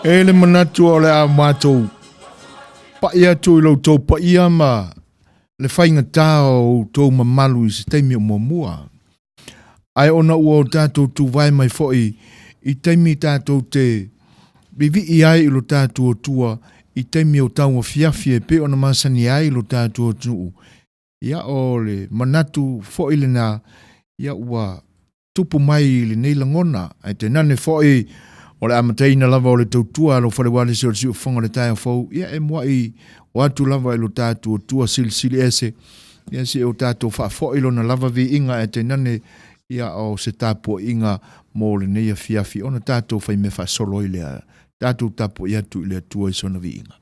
E le manatu o le a matou pai atu i lo outou paia ma le faigata o outou mamalu i se taimi o muamua. Ae ona ua o tatou tuvae mai foi i taimi tatou te vivii ai i lo tatou Atua i taimi o tauafiafi e pei ona masani ai lo tatou atunuu. Ia o le manatu foi lena, ia ua tupu mai i lenei lagona, ae tainane foi o le amataina lava o le tautua a lou fale ualesi o le siufofoga o le taeao fou, ia e muai o atu lava i lo tatou Atua silisili ese, ia se i o tatou faafoi lona lava viiga, ae tainane ia o se tapuaiga mo lenei afiafi ona tatou faimea faasolo ai lea, tatou tapuai atu i le Atua i sona viiga.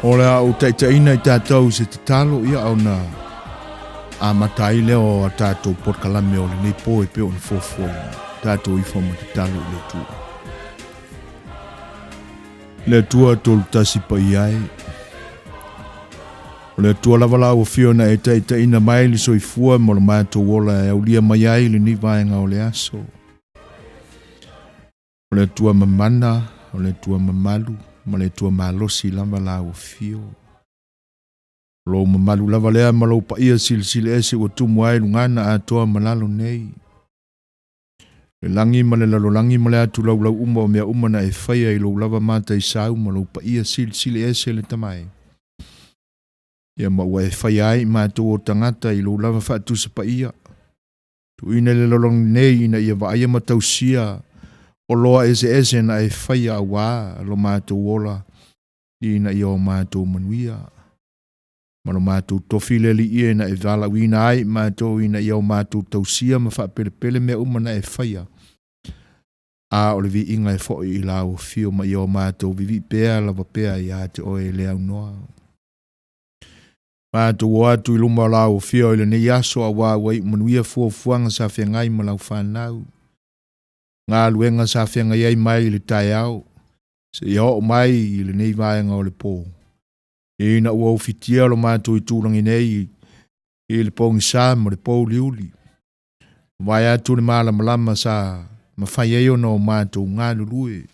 O le a ou taitaiina i tatou i se tatalo ia ona amata ai lea o a tatou polokalame o lenei po e pei ona fuafuaina. Tatou ifo ma tatalo i le Atua. Le Atua tolu tasi paia e. O le Atua lava la ua fia ona e taitaiina mai le soifua ma lo matou ola e aulia mai ai lenei vaega o le aso. O le Atua mamana, o le Atua mamalu, ma le Atua malosi lava la ua fio. O lou mamalu lava lea ma lou paia silisili ese ua tumu ai lugana atoa ma lalo nei. Le lagi ma le lalolagi ma le atu laulau uma o mea uma na e faia i lou lava mataisau ma lou paia silisili ese le Tama e. Ia ma ua e faia ai i matou o tagata i lou lava faatusa paia. Tuuina i le lalolagi nei ina ia vaaia ma tausia oloa eseese na e faia auā lo matou ola ina ia o matou manuia. Ma lo matou tofi le Alii e na e valaauina ai i matou ina ia o matou tausia ma faapelepele mea uma na e faia, a o le viiga e foi i lau afio ma ia o matou vivii pea lava pea ia te oe e le aunoa. Matou o atu i luma o lau afio i lenei aso auā ua iu manuia fuafuaga sa feagai ma lau fanau, galuega sa feagai ai mai i le taeao seia oo mai i lenei vaega o le po. Ina ua ufitia lo matou itulagi nei i le pogisa ma le pouliuli, vae atu le malamalama sa mafai ai ona o matou galulue.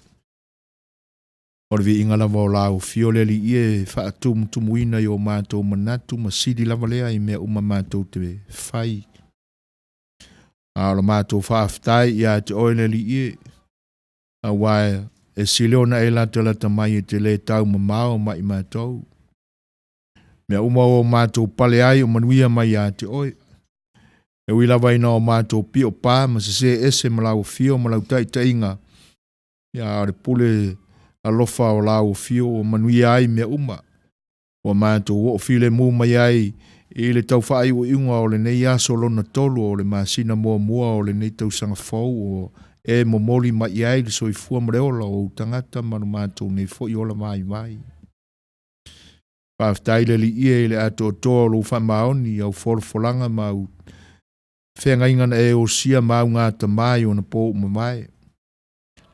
O le viiga lava o lau afio le Alii e faatumutumuina i o matou manatu ma sili lava lea i mea uma matou te fai. A o la matou faafetai ia te oe le Alii e, auā e sili ona e latalata mai e te lē tau mamao mai matou. Mea uma ua o matou pale ai o manuia mai ia te oe. E ui lava ina o matou pio pa ma sesē ese ma lau afio ma lau taitaiga, ia a o le pule alofa o lau afio ua manuia ai mea uma. Ua matou oo filemu mai ai i le tau faaiuiuga o lenei aso lona tolu o le masina muamua o lenei tausaga fou ua e momoli mai i ai le soifua ma le ola o ou tagata ma lo matou nei foi ola vaivai. Faafetai le Alii e i le atoatoa o lou faamaoni i au folafolaga ma au feagaiga na e osia ma au gatama i ona po ua mavae.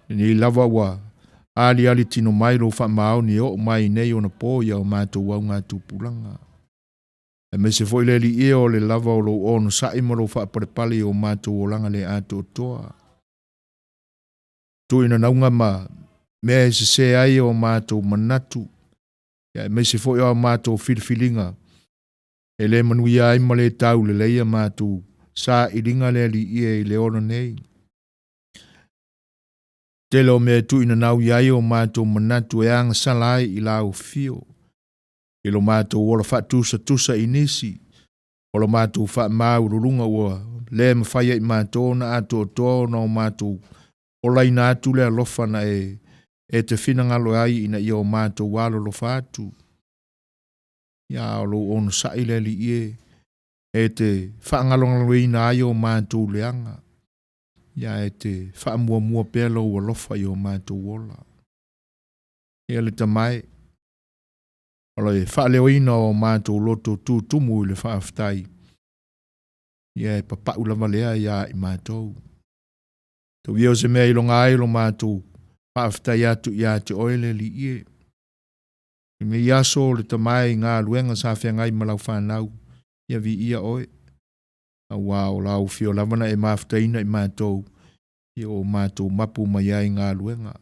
Lenei lava ua aliali tino mai lou faamaoni e oo mai nei ona po i a matou augatupulaga. Aemaise foi le Alii e o le lava o lou onosai ma lou faapalepale i o matou olaga le atoatoa. Tuuina nauga ma mea e sesē ai o matou manatu, aemaise foi o a matou filifiliga e le manuia ai ma le taulelei a matou sailiga le Alii e i le ola nei. Tele o mea e tuuinanau i ai o matou manatu e agasala ai i lau afio, i lo matou ola faatusatusa i nisi, o lo matou faamaualuluga ua le mafai ai i matou ona atoatoa ona o matou olaina atu le alofa na e te finagalo ai ina ia o matou alolofa atu. Ia, o lou onosai le Alii e, e te faagalogaloina ai o matou leaga. Ia, e te faamuamua pea lou alofa i o matou ola. Ia le Tama e, o le faaleoina o matou loto tutumu i le faafetai, ia e papau lava lea ia i matou. Tau ia o se mea e iloga ai lo matou faafetai atu ia te oe le Alii e. I lenei aso o le Tama e i galuega sa feagai ma lau fanau, ia viia oe. Auā o lau afio lava na e mafutaina i matou, ia ua matou mapu mai ai i galuega.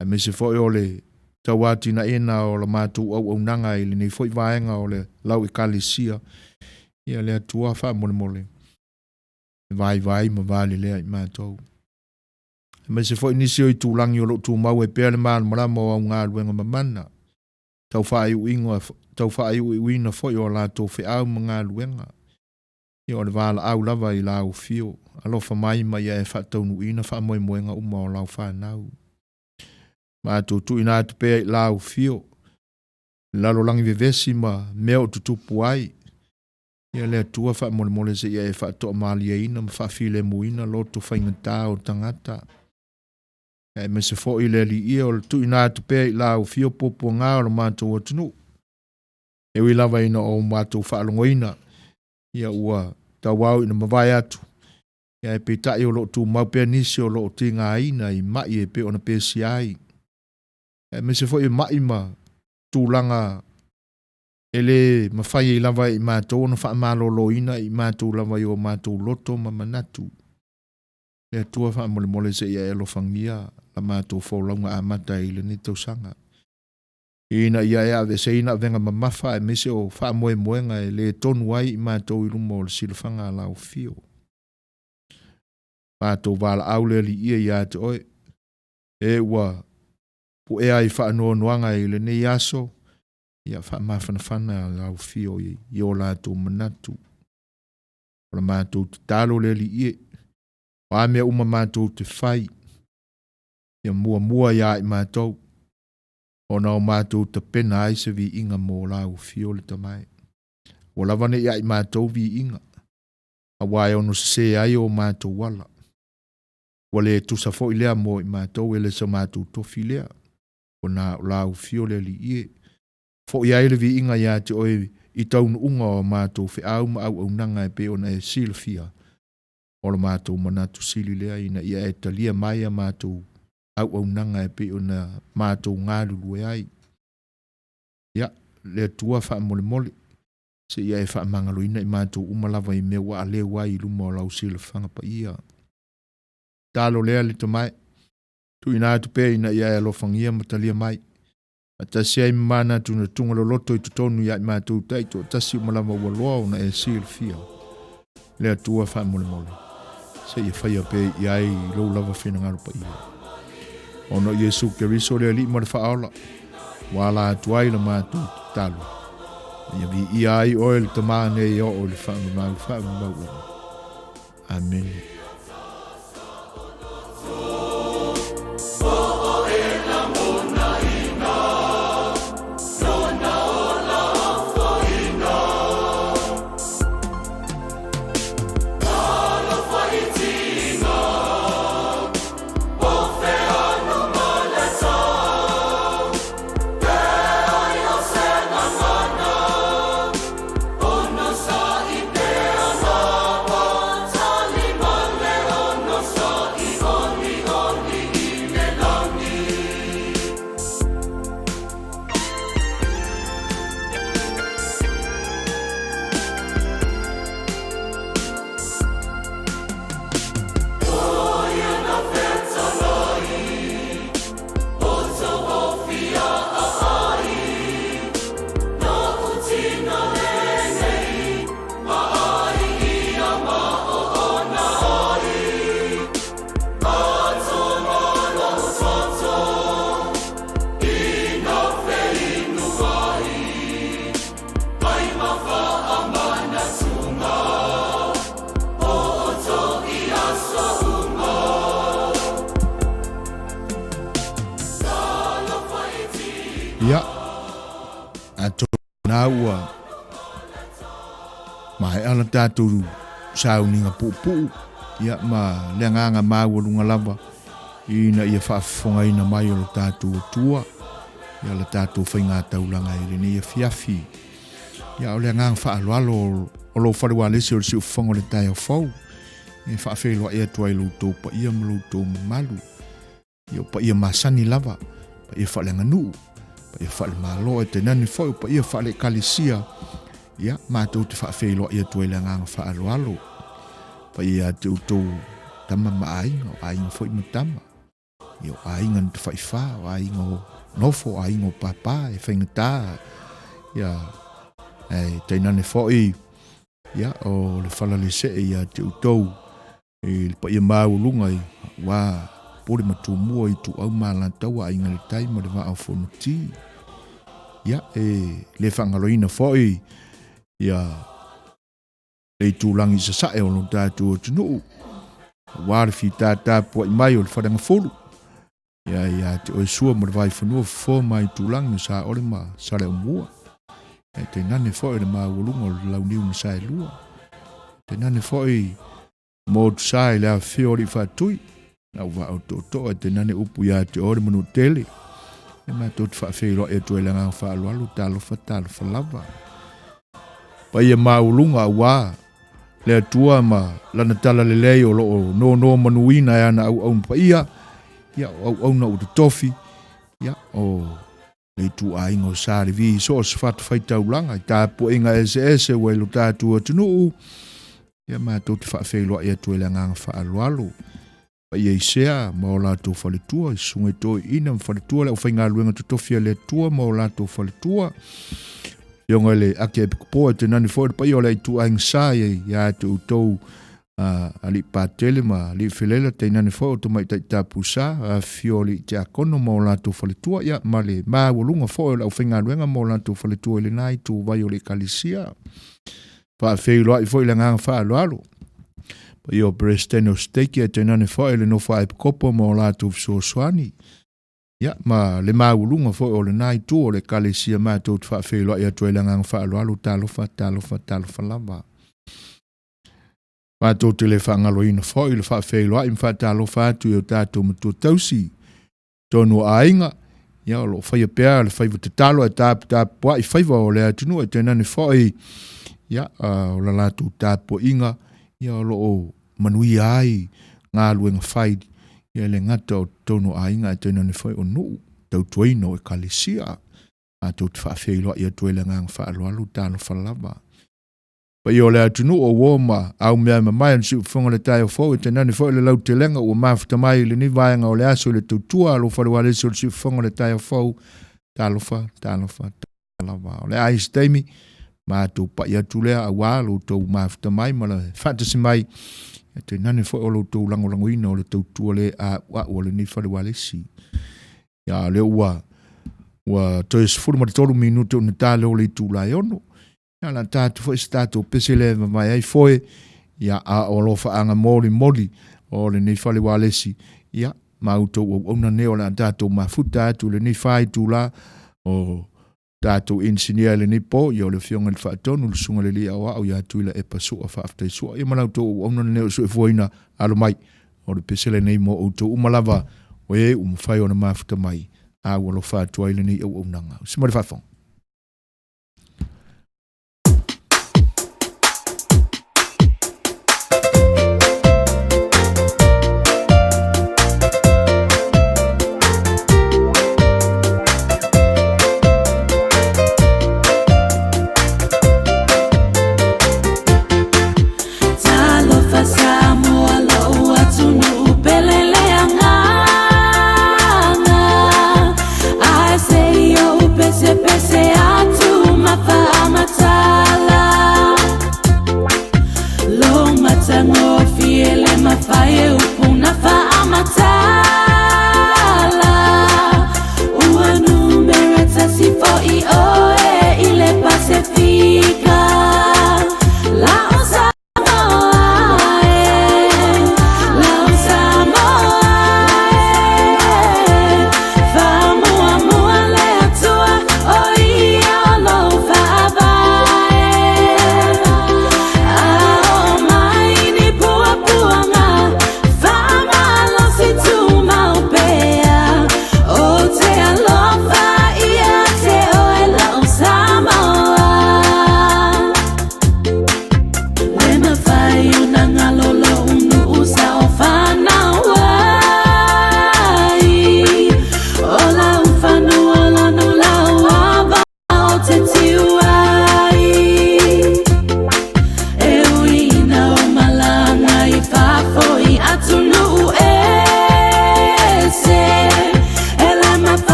Aemaise foi o le tauatinaeina o la matou auaunaga i lenei foi vaega o le lau Ekalesia, ia le Atua faamolemole e vaivai ma valelea i matou. Aemaise foi nisi o itulagi o lo o tumau ai pea le malamalama o au galuega mamana, tau faaiuiuina foi o a latou feau ma galuega. Ia o le valaau lava i lau afio, alofa mai ma ia e faataunuuina faamoemoega uma o lau fanau. Matou tuuina atu pea i lau afio, le lalolagi vevesi ma mea o tutupu ai. Ia le Atua faamolemole seia e faatoamalieina ma faafilemuina loto faigata o tagata. Aemaise foi le Alii e o le tuuina atu pea i lau afio puapuaga o lo matou atunuu. E ui lava ina o matou faalogoina, ia ua tauau ina mavae atu, ia ae peitai o lo o tumau pea nisi o lo o tigaina i mai e pei ona pesia ai. Aemaise foi e mai ma tulaga E le mafai ai lava e i matou ona faamaloloina i matou lava i o matou loto ma manatu. Le Atua faamolemole se i e alofagia la matou folauga amata i lenei tausaga. Ina ia e aveeseina avega mamafa aemaise o faamoemoega e le tonu ai i matou i luma o le silafaga a lau afio. Matou valaau le Alii e ia te oe, e ua puea ai faanoanoaga i lenei aso, ia faamafanafana lau afio i o latou manatu. O la matou tatalo le Alii e, o a mea uma matou te fai, ia muamua ia i matou, ona o matou tapena ai se viiga mo lau afio le Tama e. Ua lava nei ia i matou viiga, aua e ono sesē ai o matou ala. Ua le tusa foi lea mo i matou, e le so matou tofi lea. Ua na o lau afio le Alii e. Foi ai le viiga ia te oe i taunuuga o matou feau ma auaunaga e pei ona e silafia. O lo matou manatu sili lea ina ia e talia mai a matou auaunaga e pei ona matou galulue ai. Ia, le Atua faamolemole, se ia e faamagaloina i matou uma lava i mea ua aleu ai i luma o lau silafaga paia. Talo lea le Tama e, tuuina atu pea ina ia e alofagia ma talia mai. Faatasi ai ma manatunatuga loloto i totonu ia i matou taitoatasi uma lava ua loa ona e silafia. Le Atua faamolemole, se ia faia pea i ai i lou lava finagalo paia. Ona o Iesu Keriso le Alii ma le Faaola, ua ala atu ai la matou tatalo. Ia viia ai oe le Tama nei e oo i le faamamau faamamau lava. Amene. Ia, atonu na ua maea la tatou sauniga puupuu, ia ma le agaga maualuga lava ina ia faafofogaina mai o lo tatou Atua ia la tatou faigataulaga i lenei afiafi. Ia, o le agaga faaaloalo o lou fale ualesi o le siufofoga o le taeao fou e faafeiloai atu ai i lo outou paia ma lo outou mamalu. Ia, o paia masani lava, paia faaleaganuu, paia faalemalo, ae tainane foi o paia faale-ekalesia. Ia, matou te faafeiloai atu ai i le agaga faaaloalo. Paia ia te outou tama ma aiga, o aiga foi ma tama. Ia, o aiga na tafaifā, o aiga o nofo, o aiga o pāpā, e faigata. Ia, ae tainane foi, ia, o le fala le see ia te outou i le paia maualuga i aua Pule ma Tumua, Ituau ma Alataua, Aiga i le Tai ma le Vaa o Fonoti. Ia, e le faagaloina foi ia le itulagi i sasae o lo tatou atunuu, aua le fitatapua'i mai o le Faleagafulu, ia ia te oe Sua ma le Vaifanua, Fofo ma Aitulagi o Saole ma Saleaaumua, ae tainane foi le maualuga o le Launiu na Saelua, tainane foi Motusa i le afifio o alii faatui, lau vaa o tootoo ae tainane upu ia te oe le Manuatele. E matou te faafeiloai atu ai le agaga faaaloalo, talofa, talofa lava. Paia maualuga aua le Atua ma lana talalelei o lo o nonomanuina e ana auauna paia, ia o auauna ua totofi, ia o. Le ituaiga o Sa Levi i so o se fatafaitaulaga i tapuaiga eseese ua i lo tatou atunuu, ia matou te faafeiloai atu ai le agaga faaaloalo. Paia i Sea ma o latou faletua, i susuga i toeaiina ma faletua, le aufaigaluega totofi a le Atua ma o latou faletua. Afioga i le Akiepikopo, e tainane foi le paia o le ituaiga sa ia te outou alii patele ma alii felela, tainane foi o tamaitai tapusa, afifio o alii tiakono ma o latou faletua, ia ma le maualuga foi o le aufaigaluega ma o latou faletua i lena ituvai o le ekalesia. Faafeiloai foi le agaga faaaloalo paia o Peresetene o Stake, ae tainane foi le nofo a epikopo ma o latou fesoasoani, ia ma le maualuga foi o lena itu o le ekalesia matou te faafeiloai atu ai le agaga faaaloalo. Talofa, talofa, talofa lava. Matou te le faagaloina foi le faafeiloai ma faatalofa atu i o tatou matua tausi tonu o aiga, ia o lo o faia pea le faiva tatalo e taputapuai faiva o le atunuu, e tainane foi ia o la latou tapuaiga, ia o lo o manuia ai galuega fai, ia le gata o totonu o aiga ae tainane foi o nuu tautuaina o ekalesia. Matou te faafeiloai atu ai le agaga faaaloalo. Talofa lava. Paia o le atunuu o uo ma aumea e mamae o le siufofoga o le taeao fou, e tainane foi le lautelega ua mafuta mai i lenei vaega o le aso i le tautua a lou faleualesi o le siufofoga o le taeao fou. Talofa, talofa, lava. O le a i se taimi, matou pai atu lea aua lo outou mafuta mai ma le faatasi mai, e tainane foi o lo outou lagolagoina o le tautua le a'ua'u a lenei faleualesi. Ia, lea ua toe 13 minute ona ta lea o le itula e 6. Ia, o le a ta atu foi se tatou pese lea e vavae ai foe, ia, a o alofaaga molimoli o lenei fale ualesi, ia, ma outou auauna nei o le a tatou mafuta atu i lenei 4 itula o tatou inisinia i lenei po, ia o le Afioga i le Faatonu, le Susuga i le Alii Aoao ia Tuilaepa Sua Faafetai Sua, ia ma la outou auauna lenei o soifuaina alo mai. O le pese lenei mo outou uma lava o e ua mafai ona mafuta mai, a ua alofa atu ai lenei auaunaga. Usi mai le faafofoga. Talofa Samoa lou atunuu pele le agaga. Ae se i ou pesepese.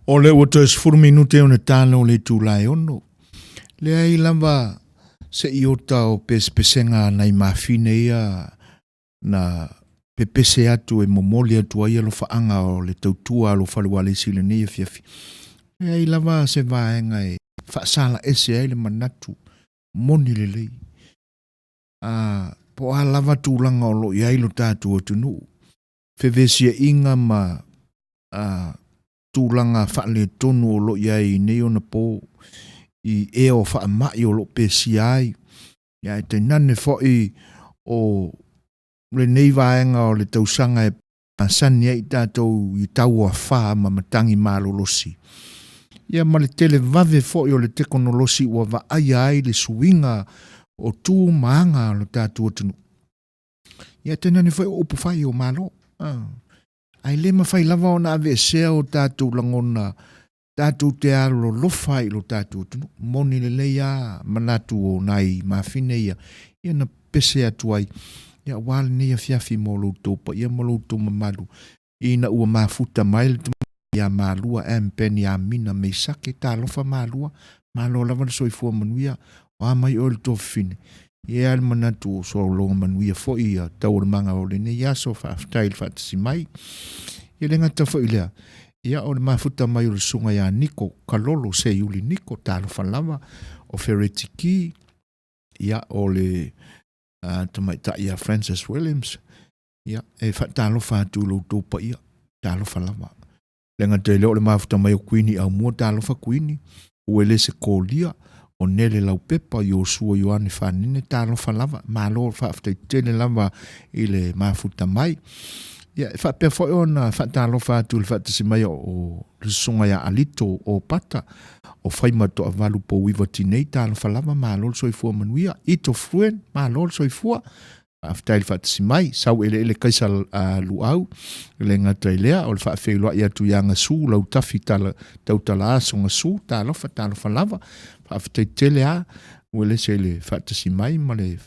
O lea ua toe 10 minute ona talo le itula e 6. Leai lava se iota o pesepesega a nai mafine ia na pepese atu e momoli atu ai alofaaga o le tautua a lou fale ualesi i lenei afiafi. Leai lava se vaega e faasala ese ai le manatu moni lelei. A po o a lava tulaga o lo o i ai lo tatou atunuu, fevesiaiga ma a, tulaga faaletonu o lo o i ai i nei ona po i ea o faamai o lo o pesia ai, ia ae tainane foi o lenei vaega o le tausaga e masani ai tatou i tau afa ma matagi malolosi. Ia ma le televave foi o le tekonolosi ua vaaia ai le suiga o tu ma aga o le tatou atunuu. Ia tainane foi o upu fai o Malo. Ae le mafai lava ona aveesea o tatou lagona tatou te alolofa ai i lo tatou atunuu. Moni lelei lava manatu o nai mafine ia, ia na pese atu ai, ia aua lenei afiafi mo lo outou paia ma lo outou mamalu, ina ua mafuta mai le tamaitai ia Malua M. Peniamina Meisake, talofa Malua, malo lava le soifua manuia, o a mai oe le tuafafine, e i ai le manatu o sologa manuia foi ia taualumaga o lenei aso, faafetai i le faatasi mai. E le gata foi i lea, ia o le mafuta mai o le susuga ia Niko Kalolo Seiuli Niko, talofa lava, o Fereti Ki, ia o le uh, tamaitai ia Francis Williams, ia e faatalofa atu i lo outou paia, talofa lava. Le gata i lea o le mafuta mai o Kuini Aumua, talofa Kuini, Uelese Kolia, o Nele Laupepa, Iosua Ioane Fanene, talofa lava, malo faafetai tele lava i le mafuta mai. Ia, e faapea foi ona faatalofa atu i le faatasi mai o le susuga ia Alito Opata, o Faima Toavalu Pouiva Tinei, talofa lava, malo le soifua manuia. Ito Fruen, malo le soifua, Faafetai le faatasi mai, sau eleele Kaisa Luau, e le gata i lea, o le faafeiloai atu ia Gasu Lautafi tala, tautala aso Gasu, talofa, talofa lava, faafetai tele a, ua lese i le faatasi mai ma le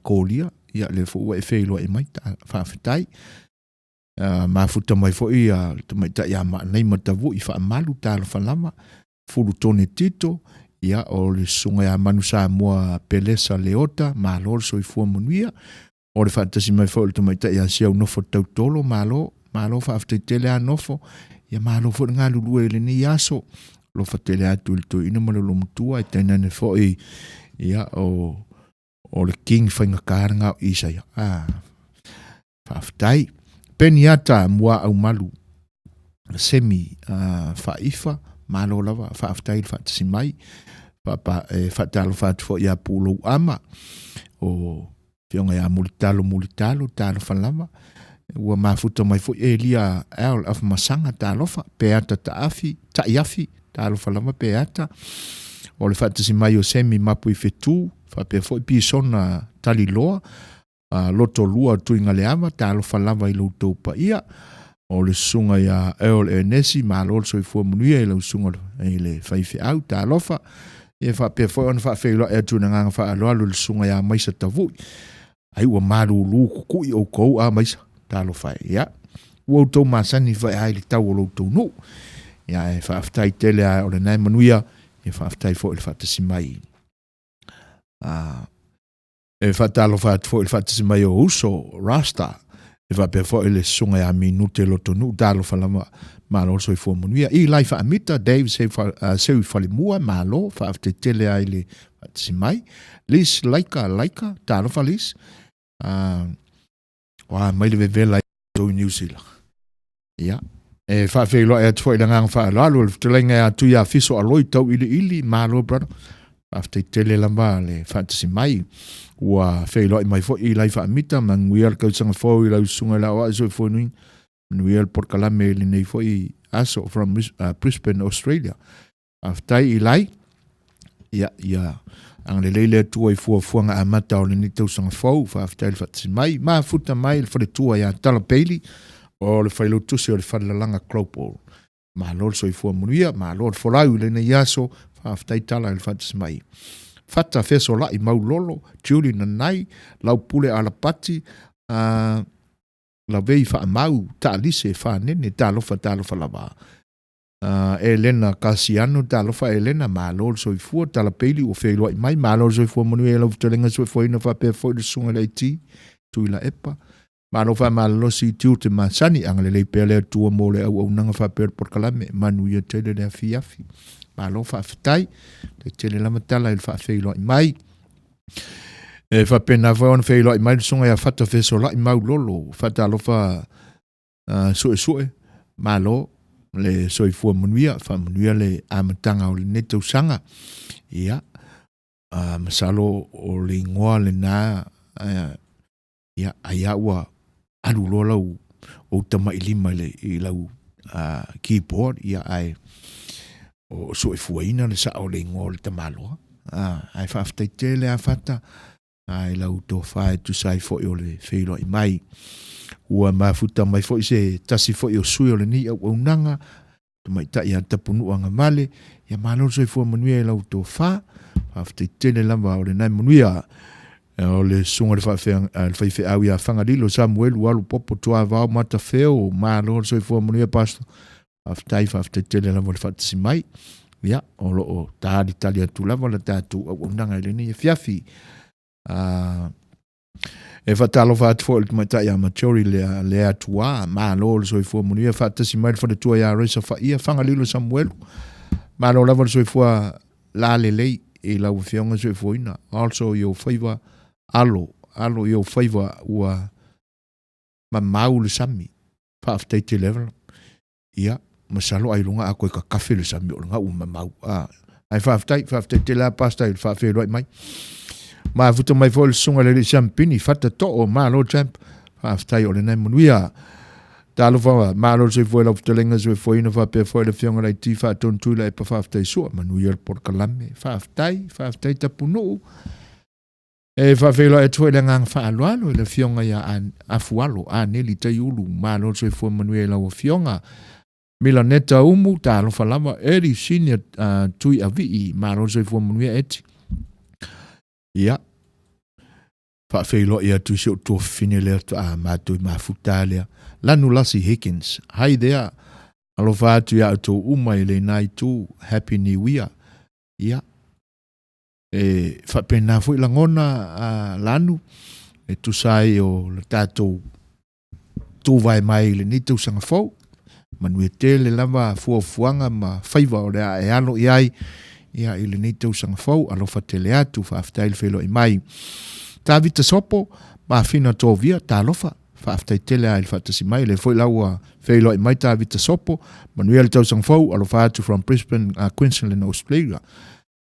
kolia, ia lea foi ua e feiloai mai, ta, faafetai. Mafuta mai foi ia le tamaitai ia Maanai Matavui Faamalu, talofa lava, Fulu Tone Tito, ia o le susuga ia Manu Samoa Pelesa Leota, malo le soifua manuia. O le faatasi mai foi o le tamaitai ia Siau Nofo Tautolo, malo, malo faafetai tele a Nofo. Ia malo foi le galulue i lenei aso. Alofa tele atu i le toeaina ma le olomatua, e tainane foi ia o o le King faigata lena o Isaia. Ah, faafetai. Peniata Muaaumalu Semi Faaifa, malo lava, faafetai le faatasi mai. Faapa, e faatalofa atu foi ia Pulou Ama, o Afioga ia Mulitalo Mulitalo, talofa lava. Ua mafuta mai foi Elia Al Afamasaga, talofa, Peata Taafi, Taiafi, talofa lava Peata. O le faatasi mai o Semi Mapu i Fetu, faapea foi Pisona Taliloa, Lotolua Tuigaleava, talofa lava i lo outou paia. O le susuga ia Earl Ernesi, malo le soifua manuia i lau susuga i le faifeau, talofa. Ia faapea foi ona faafeiloai atu i le agaga faaaloalo i le susuga ia Maisa Tavui. Ai ua malulu kukui oukou a Maisa, talofa e. Ia, ua outou masani foi ai le tau o lo outou nuu. Ia, e faafetai tele a o lena e manuia, ia faafetai foi i le faatasi mai. E faatalofa atu foi i le faatasi mai o uso Rasta, e faapea foi le susuga ia Minute Lotonuu, talofa lava, malo le soifua manuia. I Lai Faamita, Dave Seu Falemua, malo, faafetai tele ai le faatasi mai. Liz Laika Laika, talofa Liz. O a mai le vevela i tou i New Zealand. Ia, e faafeiloai atu foi i le agaga faaaloalo le fetalaiga ia Tuiafiso Aloi Tauiliili, malo brother. Faafetai tele lava le faatasi mai. Ua feiloai mai foi i lai faamita, manuia le tausaga fou i lau susuga i le aoai soifuanuiga, manuia le polokalame i lenei foi aso from Brisbane, Australia. Faafetai Ilai. Ia, ia agalelei le Atua i fuafuaga amata o lenei tausaga fou. Faafetai le faatasi mai. Mafuta mai le faletua ia Tala Bailey o le failautusi o le Falelalaga Global. Malo le soifua manuia, malo le folau i lenei aso. Faafetai Tala i le faatasi mai. Fata Fesolai Maulolo, Julie Nanai, Laupule Alapati, Lavei Faamau, Taalise Fanene, talofa talofa lava. Elena Kasiano, talofa Elena, malo le soifua, Tala Peili ua feiloai mai, malo le soifua manuia i lau fetalaiga soifuaina faapea foi le susuga i le IT, Tuilaepa, malo faamalolosi i tiute masani, agalelei pea le Atua mo le auaunaga faapea le polokalame, manuia tele le afiafi. Malo faafetai, faafetai tele lava Tala i le faafeiloai mai. E faapena foi ona feiloai mai le susuga ia Fata Fesolai Maulolo, faatalofa Suesue, malo le soifua manuia, faamanuia le amataga o lenei tausaga. Ia, masalo o le igoa lena, ia, ai lava ua alu loa lau ou tamailima i lau keyboard, ia, ae o suefuaina le sao o le igoa o le tamaloa. Ae faafetai tele lava Fata, i lau tofa e tusa ai foi o le feiloai mai. Ua mafuta mai foi se tasi foi o sui o lenei auaunaga, tamaitai ia Tapunuu Agavale, ia malo le soifua manuia i lau tofa, faafetai tele lava o lena e manuia. O le susuga i le faifeau ia Fagalilo Samuelu Alu Popo Tuavao Matafeo, malo le soifua manuia Pastor. Faafetai, faafetai tele lava le faatasi mai. Ia, o lo o talitali atu lava le tatou auaunaga i lenei afiafi. E faatalofa atu foi i le tamaitai ia Matori lea, lea Atuā, malo le soifua manuia, faatasi mai le faletua ia Resa Faia, Fagalilo Samuelu, malo lava le soifua lalelei i lau afioga soifuaina, also i ou faiva alo, alo i ou faiva ua mamau le sami, faafetai tele lava. Ia, masalo ailoga a toe kakafe le sami o lena ua mamau. A, ae faafetai, faafetai tele lava Pastor i le faafeiloai mai. Mafuta mai foi le susuga i le alii Siampini, Fata Too, malo champ. Faafetai o lena e manuia. Talofa, malo le soifua i lau fetalaiga soifuaina faapea foi le afioga i le IT Faatonu Tuilaepa, faafetai sua, manuia le polokalame. Faafetai, faafetai Tapunuu. E faafeiloai atu foi le agaga faaaloalo i le afioga ia Afualo Aneli Taiulu, malo le soifua manuia i lau afioga. Milaneta Umu, talofa lava. Eddie Senior Tui Avii, malo le soifua manuia Eti. Ia, faafeiloai atu i si ou tuafafine lea a matou i mafuta lea. Lanu Lasi Higgins, hi there. Alofa atu ia outou uma i lena itu, Happy New Year. Ia, E faapena foi lagona a Lanu e tusa ai o le tatou tuvae mai i lenei tausaga fou. Manuia tele lava fuafuaga ma faiva o le a e alo i ai ia i lenei tausaga fou. Alofa tele atu, faafetai le feiloai mai. Tavita Sopo, Mafina Tovia, talofa. Faafetai tele lava i le faatasi mai. Lea foi la ua feiloai mai Tavita Sopo. Manuia le tausaga fou. Alofa atu from Brisbane, Queensland, Australia.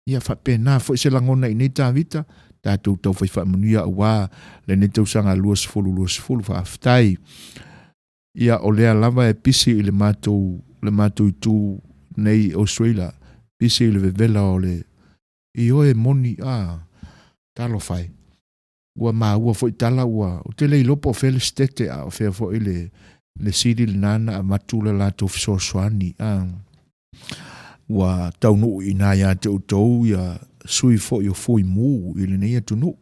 Ia faapena foi se lagona i nei Tavita, tatou taufai faamanuia aua lenei tausaga 2020. Faafetai. Ia o lea lava e pisi i le matou le matou itu nei i Australia, pisi i le vevela o le ioe moni a talofa e. Ua maua foi tala ua, ou te le iloa po o fea le sitete a o fea foi le, le sili lena na avatu le latou fesoasoani. A, ua taunuu i ina ia te outou ia sui foi o Fui Mu i lenei atunuu.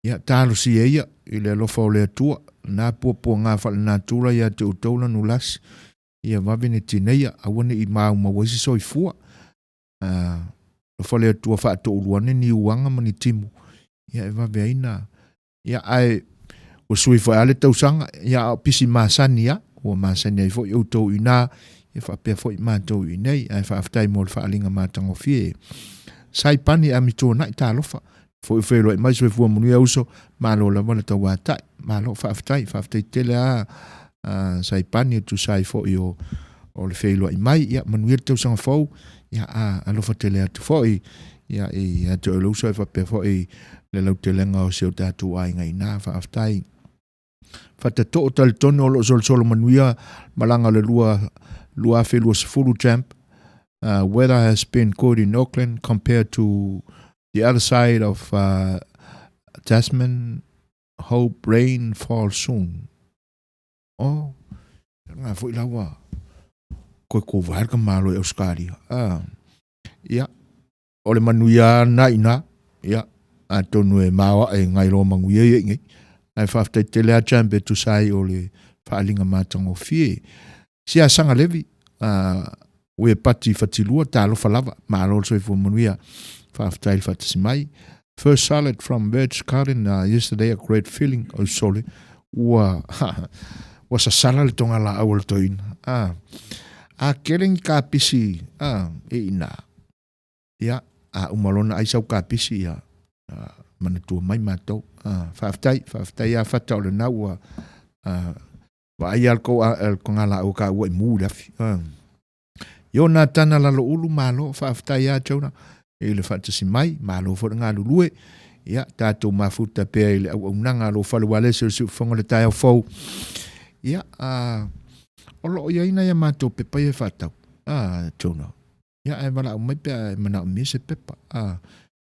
Ia, talosia ia i le alofa o le Atua, na puapuaga faalenatura ia te outou lanulasi, ia vave ne tineia, aua ne i maumau ai se soifua. Alofa le Atua faatoulu ane ni uaga ma ni timu, ia e vave ai na, ia ae ua sui foi lava le tausaga, ia a o pisi masani lava, ua masani ai foi outou i ina, ia faapea foi matou i inei, ae faafetai mo le faaaliga matagofie. Saipani Amituanai, talofa, foi feiloai mai, soifua manuia uso, malo lava le tauatai, malo faafetai, faafetai tele lava Saipani e tusa ai foi o o le feiloai mai, ia manuia le tausaga fou, ia a alofa tele atu foi ia ia te oe lou uso ae faapea foi le lautelega o si o tatou aiga i ina. Faafetai. Fatatoo talitonu o lo o solosolo manuia malaga o le 2020 champ. Weather has been good in Auckland compared to the other side of Tasman. Hope rain fall soon. Oh, ngā foi la ua koe ko vae ka malo i Australia. Ah, ia, o le manuia na ina, ia, atonu e maoae ngai loa manuia ia i nei. Ae faafetai tele a champ e tusa ai o le faaaliga matagofie. Siasaga Levi, Uepati Fatilua, talofa lava, malo le soifua manuia, faafetai le faatasi mai. First salad from Veg Garden yesterday, a great feeling, oi sole, ua, ua sasala le togalaau a le toeaina. Ah, a kele ni kapisi, ah, e ina. Ia, a uma loa ona ai sau kapisi, ia, manatua mai matou. Ah, faafetai, faafetai ia Fata o lena ua, ah, Vaai a le togalaau ka ua i mu i le afi. Iona tana lalo ulu malo faafetai ia Jonah i le faatasi mai malo foi le galulue. Ia tatou mafuta pea i le auaunaga a lou fale ualesi o le siufofoga o le taeao fou. Ia a o lo o i ai nai a matou pepa ia e faatau. A Jonah. Ia ae valaau mai pe a e manaomia se pepa. A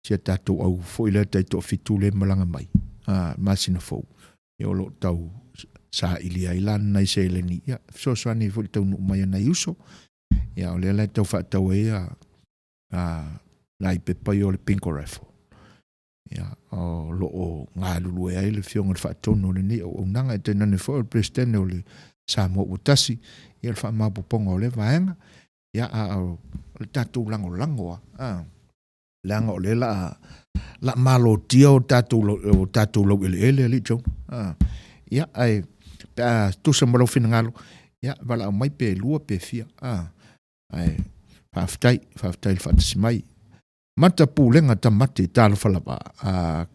si a tatou au foi lea taitoafitu lea e malaga mai a masina fou ia o lo o tau saili ai la nai seleni ia fesoasoani ai foi i le taunuu mai o nai uso ia o lea la e tau faatau ai a nai pepa ia o le bingo raffle ia o lo o galulue ai le afioga i le faatonu o lenei auaunaga e tainane foi o le Peresetene o le Samoa ua tasi ia le faamaopoopoga o lea vaega ia a o le tatou lagolago a leaga o lea la la malotia o tatou laueleele alii Jonah. Ah, ia ae pe a tusa ma lou finagalo, ia valaau mai pe lua pe fia. Ah, ae faafetai, faafetai i le faatasi mai. Mata Pulega Tamate, talofa lava. Ah,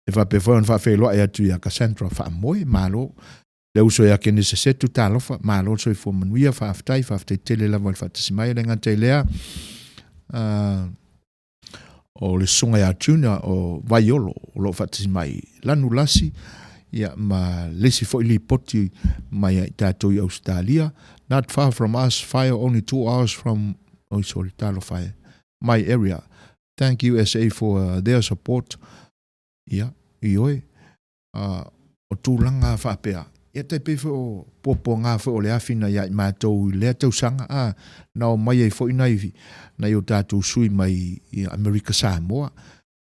e faapea foi ona faafeiloai atu ia Cassandra Faamoe, malo. Le uso ia Kenise Setu, talofa, malo le soifua manuia, faafetai, faafetai tele lava i le faatasi mai. E le gata i lea, ah, o le susuga ia Junior o Vaiolo o lo o faatasi mai Lanulasi ia ma le isi foi lipoti mai ia i tatou i Ausetalia. Not far from us, fire only 2 hours from, oh sorry, talofa e, my area. Thank USA for their support. Ia, ioe, o tulaga faapea, ia tai pei foi o puapuaga foi o le afi na ia i matou i lea tausaga, a, na omai ai foi nai o tatou sui mai i Amerika Samoa.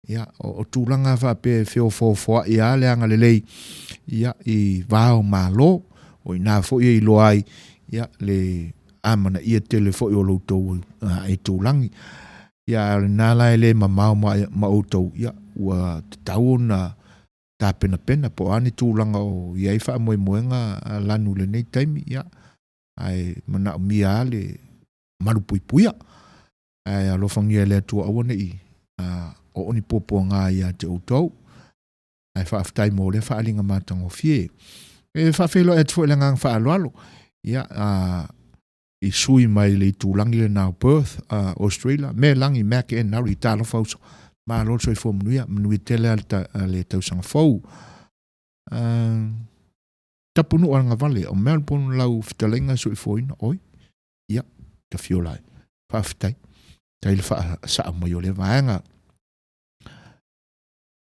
Ia, o tulaga faapea e feofoofoai lava le agalelei, ia, i va o Malo, o i ina foi e iloa ai, ia, le amanaia tele foi o lo outou aitulagi. Ia, a o lena la e le mamao ma outou, ia, ua tatau ona tapenapena po o a ni tulaga o i ai faamoemoega a Lanu i lenei taimi, ia, ae manaomia lava le malupuipuia. Ae alofagia e le Atua aua ne i oo ni puapuaga ia te outou. Ae faafetai mo lea faaaliga matagofie. E faafeiloai atu foi i le agaga faaaloalo, ia, i sui mai le itulagi lena o Perth, Australia, me lagi Mac N. Nari, talofa uso, malo le soifua manuia, manuia tele a le tausaga fou. Tapunuu Agavale o Melbourne lau fetalaiga soifuaina, oi, ia, tafiola ai. Faafetai, tai le faasao mai o lea vaega.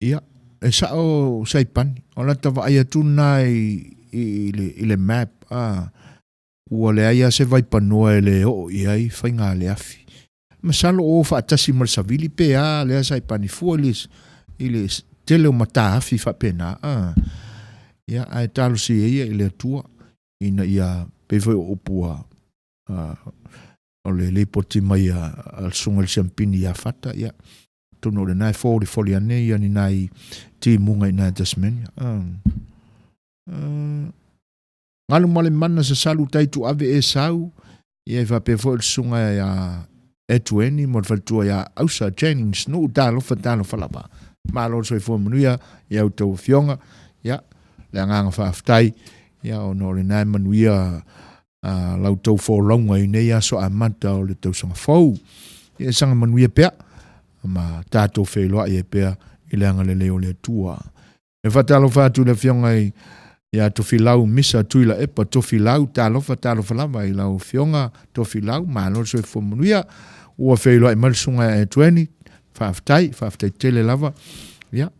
Ia, e sao Saipani, o lata vaai atu lena i le map, a, ua leai lava se vaipanoa e le oo i ai faiga a le afi. Masalo o o faatasi ma le savili pe a lea Saipani fua i le tele o mataafi faapena, a. Ia, ae talosia ia i le Atua ina ia pei foi o upu a o le lipoti mai a le susuga i le Siampini ia Fata, ia, atonu o lena e folifoli ane ia ni nai timuga i ina i Tasmania. Galu ma le mana sasalu tai tuave e sau, ia e faapea foi le susuga ia Etueni mo le faletua ia Ausa Jennings Nuu, talofa talofa lava. Malo le soifua manuia i a outou afioga, ia, le agaga faafetai, ia ona o lena e manuia a la outou folauga i nei aso amata o le tausaga fou. Ia saga manuia pea ma tatou feiloai ai pea i le agalelei o le Atua. E faatalofa atu i le afioga ia Tofilau Misa Tuilaepa Tofilau, talofa talofa lava i lau afioga Tofilau, malo le soifua manuia. Ua feiloai mai le susuga ia Etueni, faafetai, faafetai tele lava. Ia,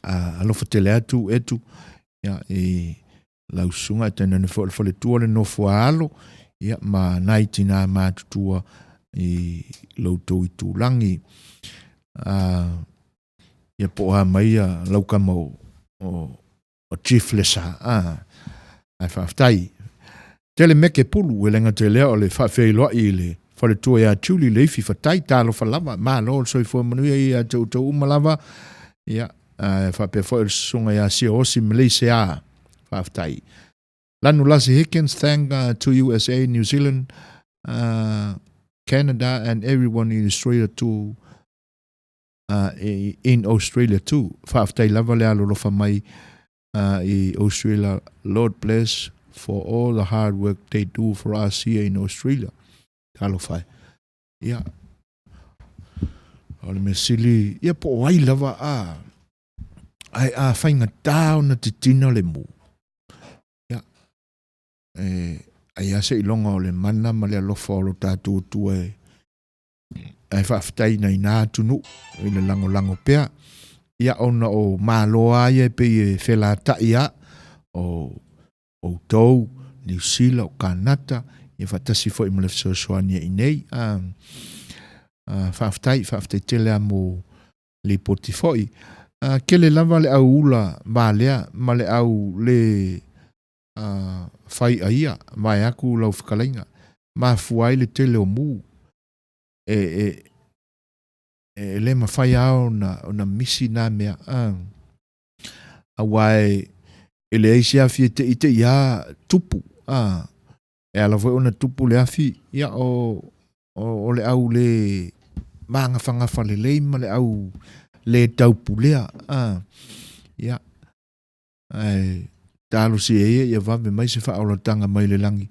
alofa tele atu Etu, ia, i lau susuga e tainane foi o le faletua le nofo a alo, ia, ma nai tinā matutua i lo outou itulagi. Ia po o a mai ia lau tama o Chief Lesa, ae faafetai. Tele meke pulu, e le gata i lea o le faafeiloai i le Faletua ia Julie Leifi Fatai, talofa lava, malo le soifua manuia ia te outou uma lava. Ia, faapea foi le susuga ia Siaosi Malaysia. Faafetai. Lanu Lasi Higgins, thank to USA, New Zealand, Canada and everyone in Australia too. In Australia too. Faafetai lava le alolofa mai i Australia. Lord bless for all the hard work they do for us here in Australia. Talofa e. Ia. O le mea sili, ia po o ai lava a, ai a faigata ona titina le mu. Ia. E, ai a seiloga o le mana ma le alofa o lo tatou Atua e ae faafetai nai na atunuu i le lagolago pea. Ia ona o Malo lava ia e pei e felata'i a o outou, Niu Sila, o Kanata, ia faatasi foi ma le fesoasoani i inei. A, a, faafetai, faafetai tele a mo lipoti foi. A, tele lava le au ula valea ma le au le a, fai aia, vaeatu lau fetalaiga, mafua ai le tele o mu e, e, e le mafai lava ona, ona misi na mea, a, aua e, e leai se afi e teitei a tupu, a, e ala foi ona tupu le afi, ia o, o, o le au le magafagafa lelei ma le au le taupulea, a, ia, Ae talosia ia ia vave mai se faaolataga mai le lagi,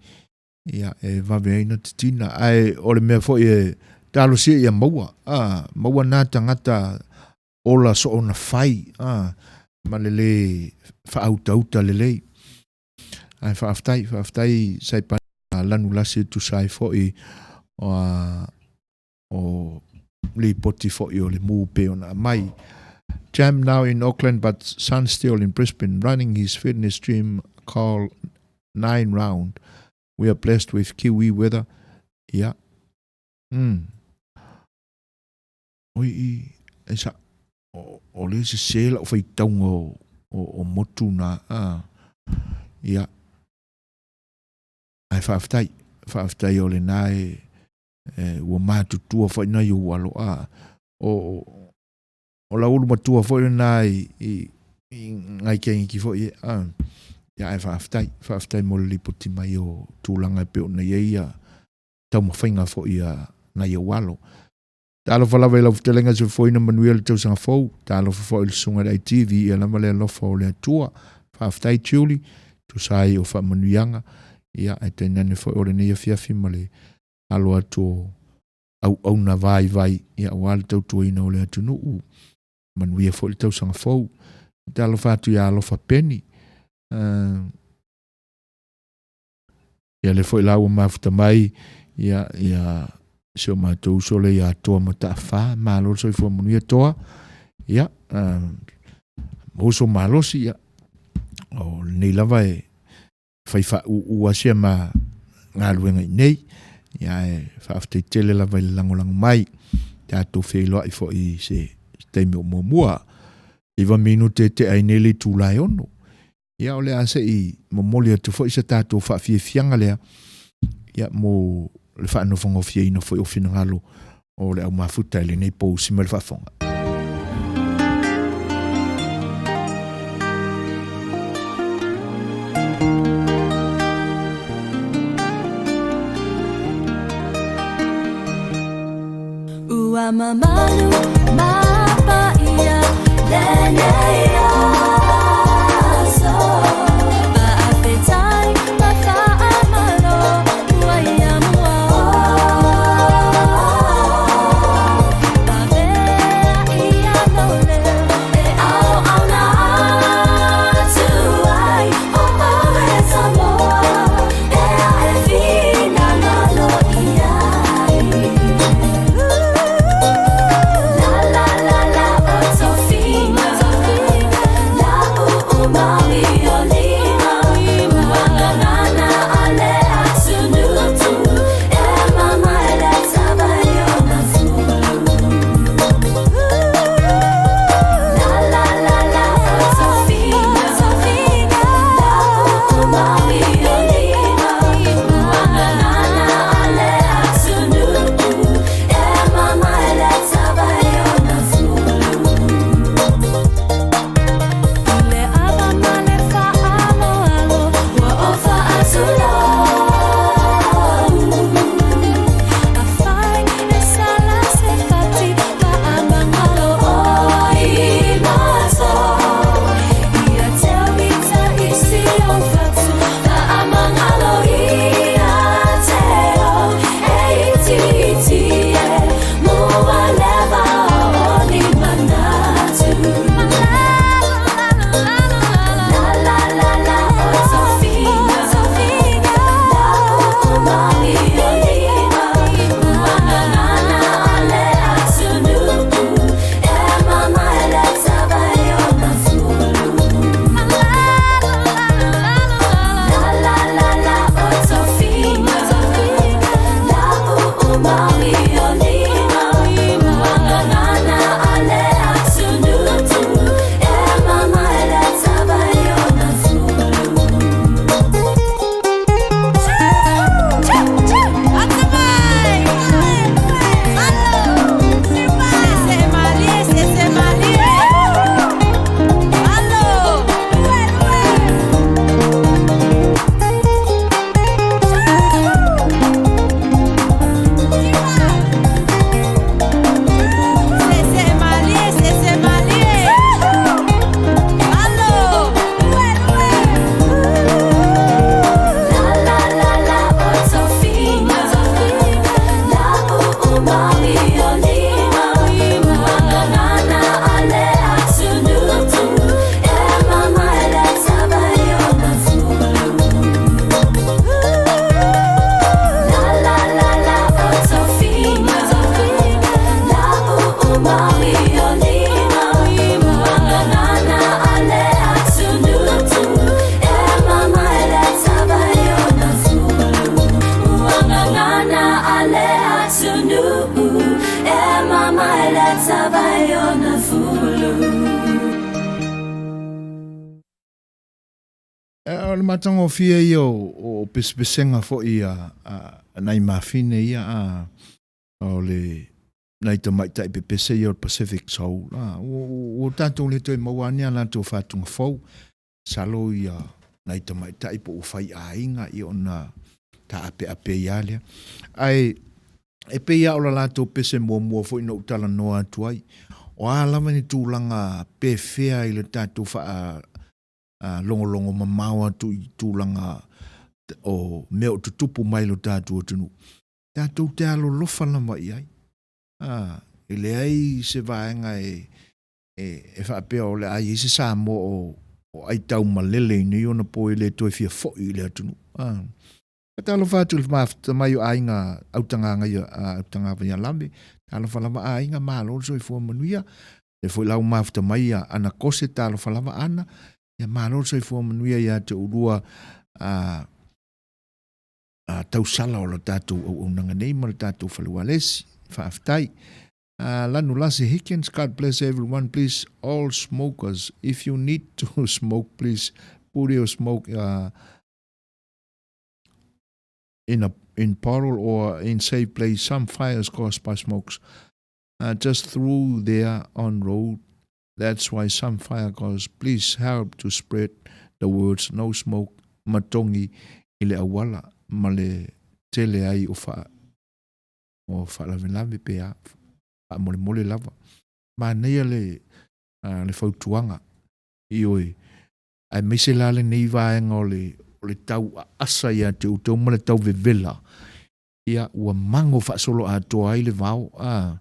ia e vave ai na titina. Ae o le mea foi e talosia ia maua, a, maua na tagata ola soona fai, a, ma le lē faautauta lelei. Ae faafetai, faafetai Saipan lanulasi e tusa ai foi o, o lipoti foi o le mu pei ona aumai. Jam now in Auckland but son still in Brisbane running his fitness gym called Nine Round. We are blessed with Kiwi weather. Yeah. Mm. Oi i, e sa, o, o le sese lau faitauga o, o, o motu na. Ah. Ia. Ae faafetai, faafetai o lena e, e ua matutua foi nai ou alo. A, o, o lau ulu matua foi lena i, i, i ngai kengiki foi e. A, ia ae faafetai, faafetai mo le lipoti mai o tulaga e pei ona i ai ia taumafaiga foi a nai ou alo. Talofa lava i lau fetalaiga soifuaina manuia le tausaga fou. Talofa foi i le susuga i le ITV ia lava le alofa o le Atua. Faafetai Julie, tusa ai o faamanuiaga. Ia, ae tainane foi o lenei afiafi ma le alo atu o auauna vaivai ia aua le tautuaina o le atunuu. Manuia foi le tausaga fou. Talofa atu ia Alofa Penny. Uh, Ia lea foi la ua mafuta mai ia ia si o matou uso lea ia Toa Mataafa, malo le soifua manuia Toa. Ia, uh, uso malosi ia. O lenei lava e fai faauu asia ma galuega i nei. Ia e faafetai tele lava i le lagolago mai. Tatou feiloai foi i se taimi o muamua. 9 minute e tea ai nei le itula e 6. Ia o le a se i momoli atu foi se tatou faafiafiaga lea ia mo le faanofogofieina foi o finagalo o le au mafuta i lenei pousi mai le faafofoga. Ua mamalu ma paia lenei aso. Faafetai ma faamalo ua ia mua o. Pavea ia lou leo e auauna atu ai o oe Samoa e ae finagalo i ai. O le matagofie ia o pesepesega foi a nai mafine ia a o le nai tamaitai pepese ia o le Pacific Soul. A, ua tatou le toe maua ni a latou faatuga fou. Masalo ia nai tamaitai po ua fai aiga ia ona taapeape ai lava lea. Ae e pei lava o le latou pese muamua foi na ou talanoa atu ai, o a lava ni tulaga pefea i le tatou faa logologo mamao atu i tulaga o mea o tutupu mai i lo tatou atunuu, tatou te alolofa lava i ai. A, e leai se vaega e e faapea o le a i ai se Samoa o aitaumalele i nei ona po e le toe fia foi i le atunuu. A. Faatalofa atu i le mafuta mai o aiga Autagavaialave, talofa lava aiga, malo le soifua manuia. Lea foi la ua mafuta mai ia Ana Kose, talofa lava Ana, ia malo le soifua manuia ia te oulua a tausala o le tatou auaunaga nei ma le tatou fale ualesi. Faafetai. Lanulasi Higgins, God bless everyone. Please, all smokers, if you need to smoke, please put your smoke in a in bottle or in safe place. Some fires caused by smokes just through there on road. That's why some fire cause. Please help to spread the words no smoke matongi i le auala ma le tele ai o wha o faalavelave pe a faamolemole lava. Manaia le le fautuaga, ioe, aemaise la lenei vaega o le o le tau aasa ia te outou ma le tau vevela, ia ua mago faasoloatoa ai le vao, a,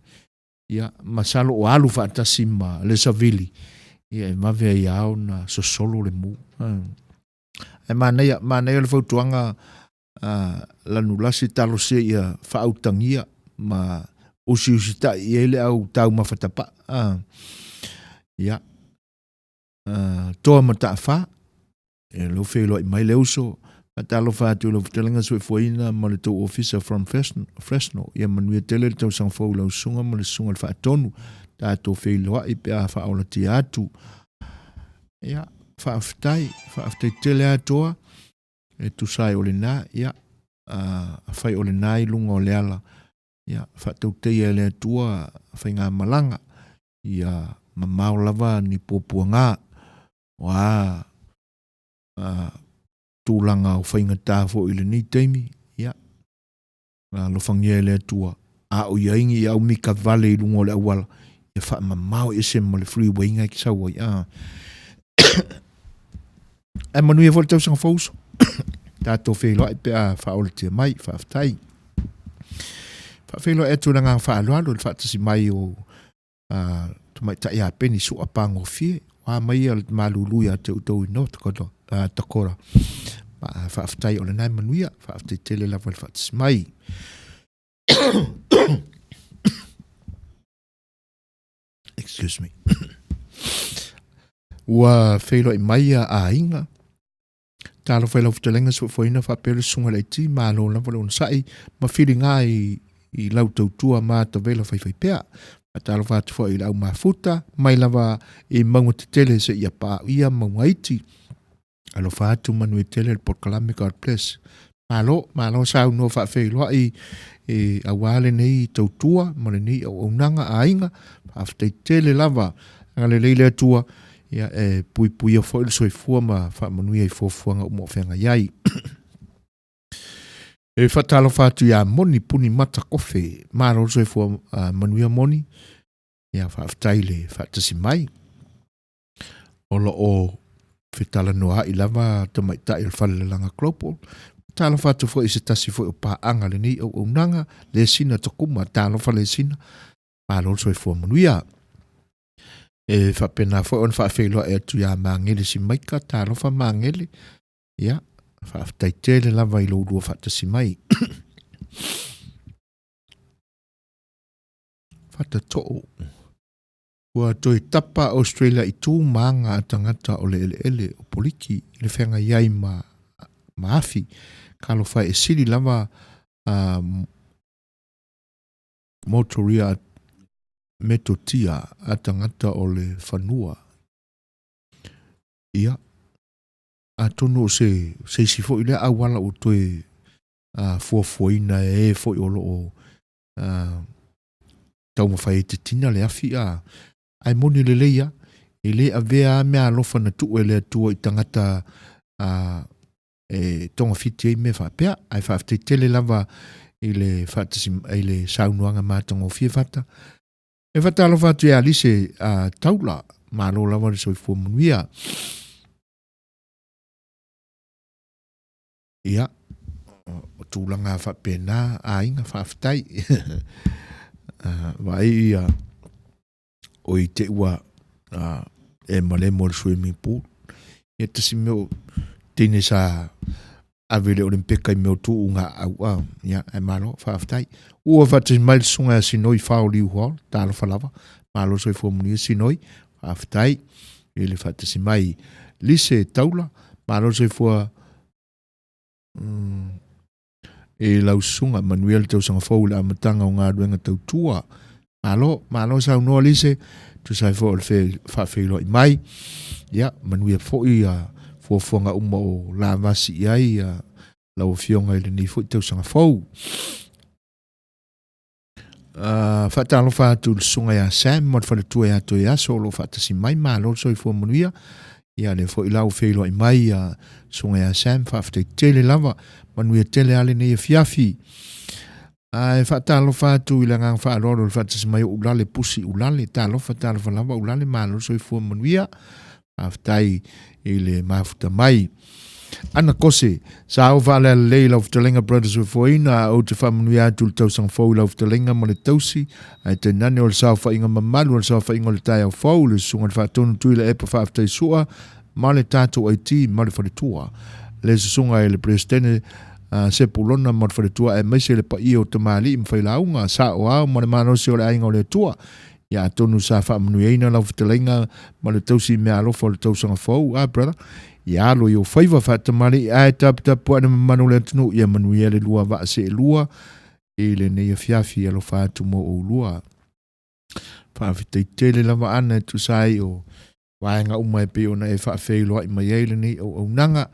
ia masalo o alu faatasi ma le savili, ia e vave ai lava ona sosolo le mu. Ae manaia, manaia le fautuaga a Lanulasi, talosia ia faautagia ma usiusitai i ai le au taumafa tapaa. A, ia, Toa Mataafa, e lou feiloai mai le uso, faatalofa atu i lau fetalaiga soifuaina ma le tou ofisa from Fresno. Ia manuia tele le tausaga fou i lau susuga ma le susuga i le Faatonu. Tatou feiloai pe a faaolatia atu. Ia, faafetai, faafetai tele lava Toa, e tusa ai o lena, ia, afai o lena i luga o le ala, ia, faatauteia e le Atua faigamalaga, ia mamao lava ni puapuaga, o a tulaga o faigata foi i lenei taimi, ia, alofagia e le Atua, a o i ai ni au mikavale i luga o le auala, ia faamamao ese ma le freeway na e te sau ai. A. Ae manuia foi le tausaga fou uso. Tatou feiloai pe a faaolatia mai. Faafetai. Faafeiloai atu i le agaga faaaloalo i le faatasi mai o tamaitai ia Peni Sua Pagofie. O a mai ia le malulu ia te outou i North Dakota. Dakota. Faafetai o lena e manuia. Faafetai tele lava i le faatasi mai. Excuse me. Ua feiloai mai ia aiga. Talofa i lau fetalaiga soifuaina faapea le susuga i le IT, malo lava le onosai ma filiga i, i lau tautua ma tavela faifaipea. Faatalofa atu foi i le au mafuta, mai lava i mauga tetele seia paia mauga iti. Alofa atu manuia tele le polokalame God bless. Malo, malo saunoa faafeiloai e aua lenei tautua ma lenei auaunaga aiga. Faafetai tele lava. Agalelei le Atua ia e puipuia foi le soifua ma faamanuia i fuafuaga uma o feagai ai. E faatalofa atu ia Moni Puni Mata Kofe. Malo le soifua uh, manuia Moni. Ia faafetai le faatasi mai. O lo o fetalanoa'i lava tamaitai o le Falelalaga Global. Talofa atu foi i se tasi foi o paaga lenei auaunaga, Lesina Tokuma, talofa Lesina, malo le soifua manuia. E faapena foi ona faafeiloai atu ia Magele Simaika, talofa Magele, ia, faafetai tele lava i lo ulua faatasi mai. Fatatoo. Ua toe tapa Australia i tu ma aga a tagata o le eleele o Poliki i le feagai ai ma ma afi. Talofa e sili lava a motoria metotia a tagata o le fanua. Ia. Atonu o se se isi foi lea auala ua toe fuafuaina e e foi o lo o taumafai ai e titina le afi a ae moni lelei a e le avea a mea alofa na tuu e le Atua i tagata a e togafiti ai mea faapea ae faafetai tele lava i le faatasi i le saunoaga matagofie Fata. E faatalofa atu ia Lise a Taula, malo lava le soifua manuia. Ia, o tulaga faapena aiga, faafetai. Vaai ia o i te ua e malemo i le swimming pool. Ia tasi mea o teine sa ave i le Olimpeka i mea o tuuga au a. Ia, ae malo, faafetai. Ua faatasi mai le susuga ia Sinoi Fao Liu Hua, talofa lava. Malo soifua manuia Sinoi, faafetai i le faatasi mai. Lise Taula, malo soifua i lau susuga, manuia le tausaga fou i le amataga o galuega tautua. Malo, malo saunoa Lise, tusa ai foi o le faafeiloai mai. Ia, manuia foi ia fuafuaga uma o lavasi i ai ia lau afioga i lenei foi tausaga fou. Faatalofa atu i le susuga ia Sam ma le faletua ia Toeaso o lo o faatasi mai, malo le soifua manuia. Ia lea foi la ua feiloai mai ia susuga ia Sam, faafetai tele lava, manuia tele lava lenei afiafi. Ae faatalofa atu i le agaga faaaloalo i le faatasi mai o Ulale Pusi Ulale, talofa talofa lava Ulale, malo le soifua manuia. Faafetai i le mafuta mai. Ana Kose, sa o faalealalei i lau fetalaiga Brother Soifuaina, ou te faamanuia atu i le tausaga fou i lau fetalaiga ma le tausi, ae tainane o le saofaiga mamalu o le saofaiga o le taeao fou, le susuga i le Faatonu Tuilaepa Faafetai Sua ma le tatou IT ma le faletua, le susuga i le Peresetene Sepulona ma le faletua aemaise le paia o tamalii ma failauga, saoao ma le malosi o le aiga o le Atua. Ia atonu sa faamanuiaina lau fetalaiga ma le tausi meaalofa o le tausaga fou, ah brother, ia alo i ou faiva faatamalii ae taputapuai le mamalu o le atunuu, ia manuia le lua vaa seelua i lenei afiafi, alofa atu mo oulua. Faafetai tele lava Ana e tusa ai o vaega uma e pei ona e faafeiloai mai ai lenei auaunaga.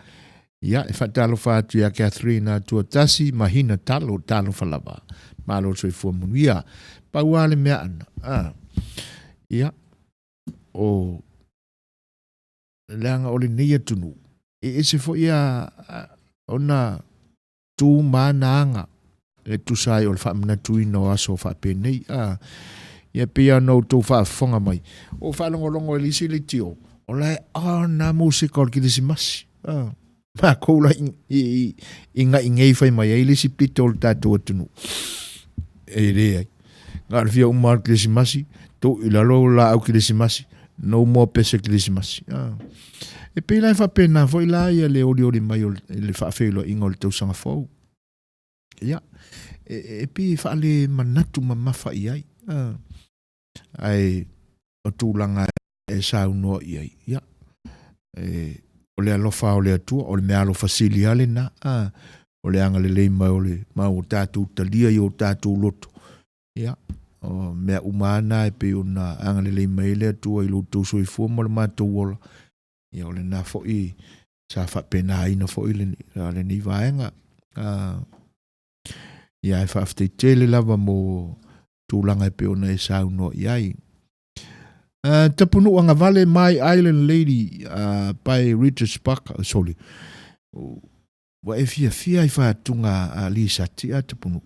Ia, e faatalofa atu ia Catherine Atuatasi ma Hina Talo, talofa lava. Malo le soifua manuia. Pau lava le mea Ana, a, ia, o, leaga o lenei atunuu, e ese foi a, ona tu ma ana aga e tusa ai o le faamanatuina o aso faapenei. A, ia pei lava ona outou faafofoga mai, ua faalogologo i le isi leitio, o la e on lava musika o le Kerisimasi. A, matou la i, i, i, i ga'i nei fai mai ai le isi pito o le tatou atunuu. E leai. Na o le fia uma lava o le Kerisimasi, tuu i lalo laau Kerisimasi, no more pese Kerisimasi. A. E pei la e faapena foi la ia le olioli mai o le faafeiloaiga o le tausaga fou. Ia, e, e pei e faale manatu mamafa i ai. A. Ae o tulaga e saunoa i ai, ia, e, o le alofa o le Atua, o le mea alofa sili lava lena, a, o le agalelei mai o le mau o tatou talia i o tatou loto, ia, o mea uma lava na e pei ona agalelei mai ai le Atua i lo outou soifua ma lo matou ola, ia o lena foi sa faapenaina foi lenei vaega. Ia ae faafetai tele lava mo tulaga e pei ona e saunoa i ai. Tapunuu Agavale, My Island Lady, by Richard Sparker, sorry. Ua e fiafia i faatuga a Lisati a Tapunuu.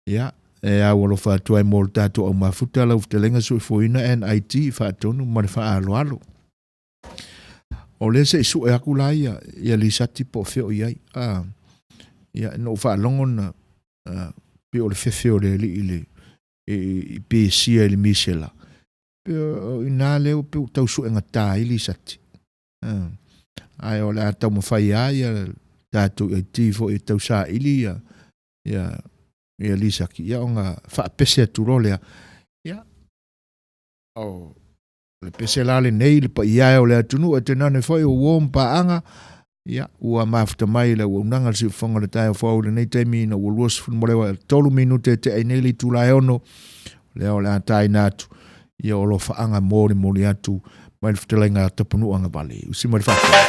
Ia, e au alofa atu ai mo le tatou au mafuta lau fetalaiga soifuaina NIT faatonu ma le faaaloalo. O lea se i sue aku la ia, ia Lisati po o fea o i ai. Ah, ia, na ou faalogo na, ah, pei o le fefe o le alii i le, i, i pesia i le misela. Pei o ina lea pei ua tau suegata ai Lisati. Ah, ae o le a taumafai lava ia tatou IT foi e tau saili ia, ia, ia Lisaki, ia ona faapese atu loa lea. Ia, o le pese la lenei i le paia e o le atunuu e tainane foi o uo ma paaga, ia, ua mafuta mai i le auaunaga le siufofoga o le taeao fou i lenei taimi ina ua 23 minute e tea ai nei le itula e 6, lea o le a taina atu ia o alofaaga molimoli atu mai le fetalaiga a Tapunuu Agavale. Usi mai le faafetai.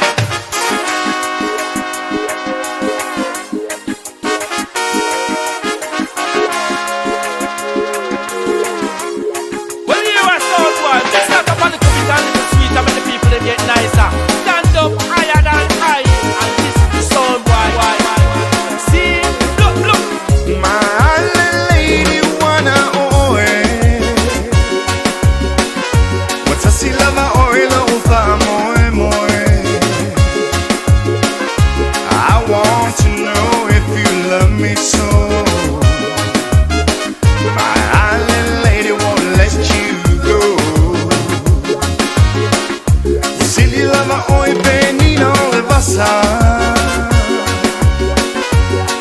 vasa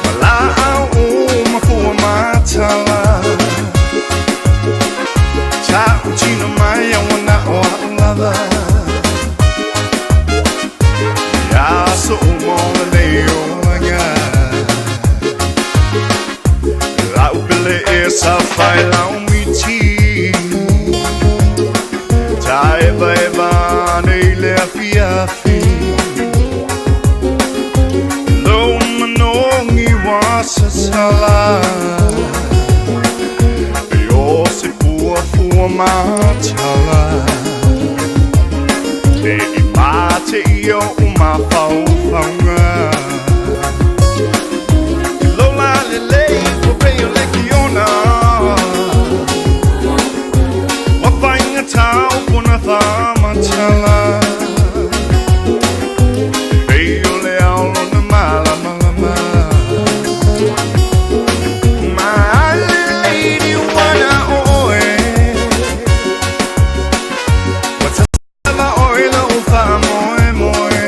Ma laau uma fua matala Ta'utino mai a wana o a'u lava I aso uma o lenei olaga La'u pele e sa fai lau miti Taevaeva ane i le afiafi Lou manogi ua sasala E o se fuafua matala Ne i mate i o'u mafaufauga Lola lelei ua pei o lekiona Ua faigata upu na faamatala Pei o le ao lona malamalama My lady ua na o oe Ua lava oe lou faamoemoe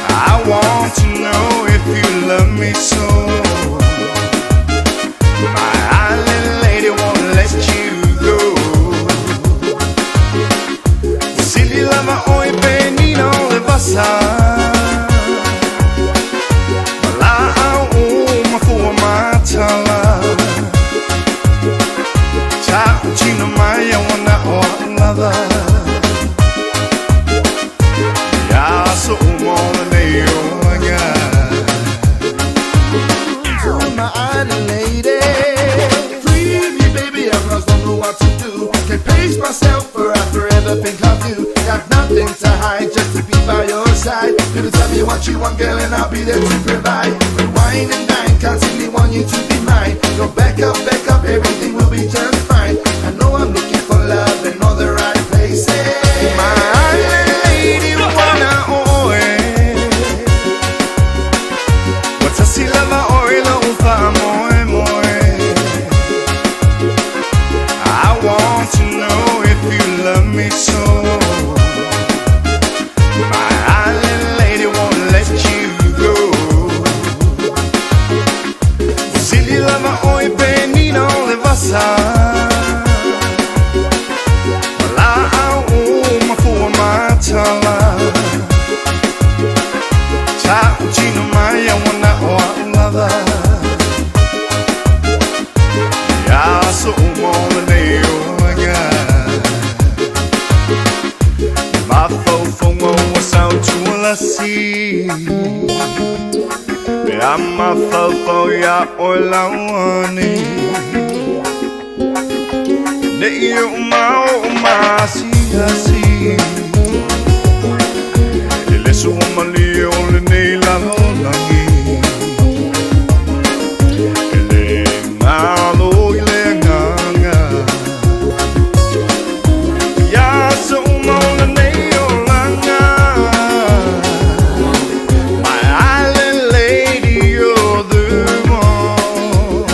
I want to know if you love me so My island lady won't let you go Sili lava oe pe nina o le vasa Ma laau uma fua matala Ta'utino mai a wana o a'u lava I aso uma o lenei olaga To my island lady. Free me, baby, I'm lost, don't know what to do. Can't pace myself or I forever think of you. Got nothing to hide, just to be by your side. Baby, tell me what you want, girl, and I'll be there to provide. Rewind and dine, constantly want you to be mine. Go back up, everything will be just fine. I know I'm looking for love in all the right places. My island lady ua na o oe Ua tasi lava oe lou faamoemoe I want to know if you love me so My island lady won't let you go Sili lava oe pe nina o le vasa Ma laau uma fua matala Ta'utino mai a wana o a'u lava I aso uma o lenei olaga Mafaufauga ua sautualasi Pe a mafaufau iā oe lauani Ne i o'u mao o maasiasi I le suamalie o lenei lalolagi E le galo i le agaga I aso uma o lenei olaga My island lady, you're the one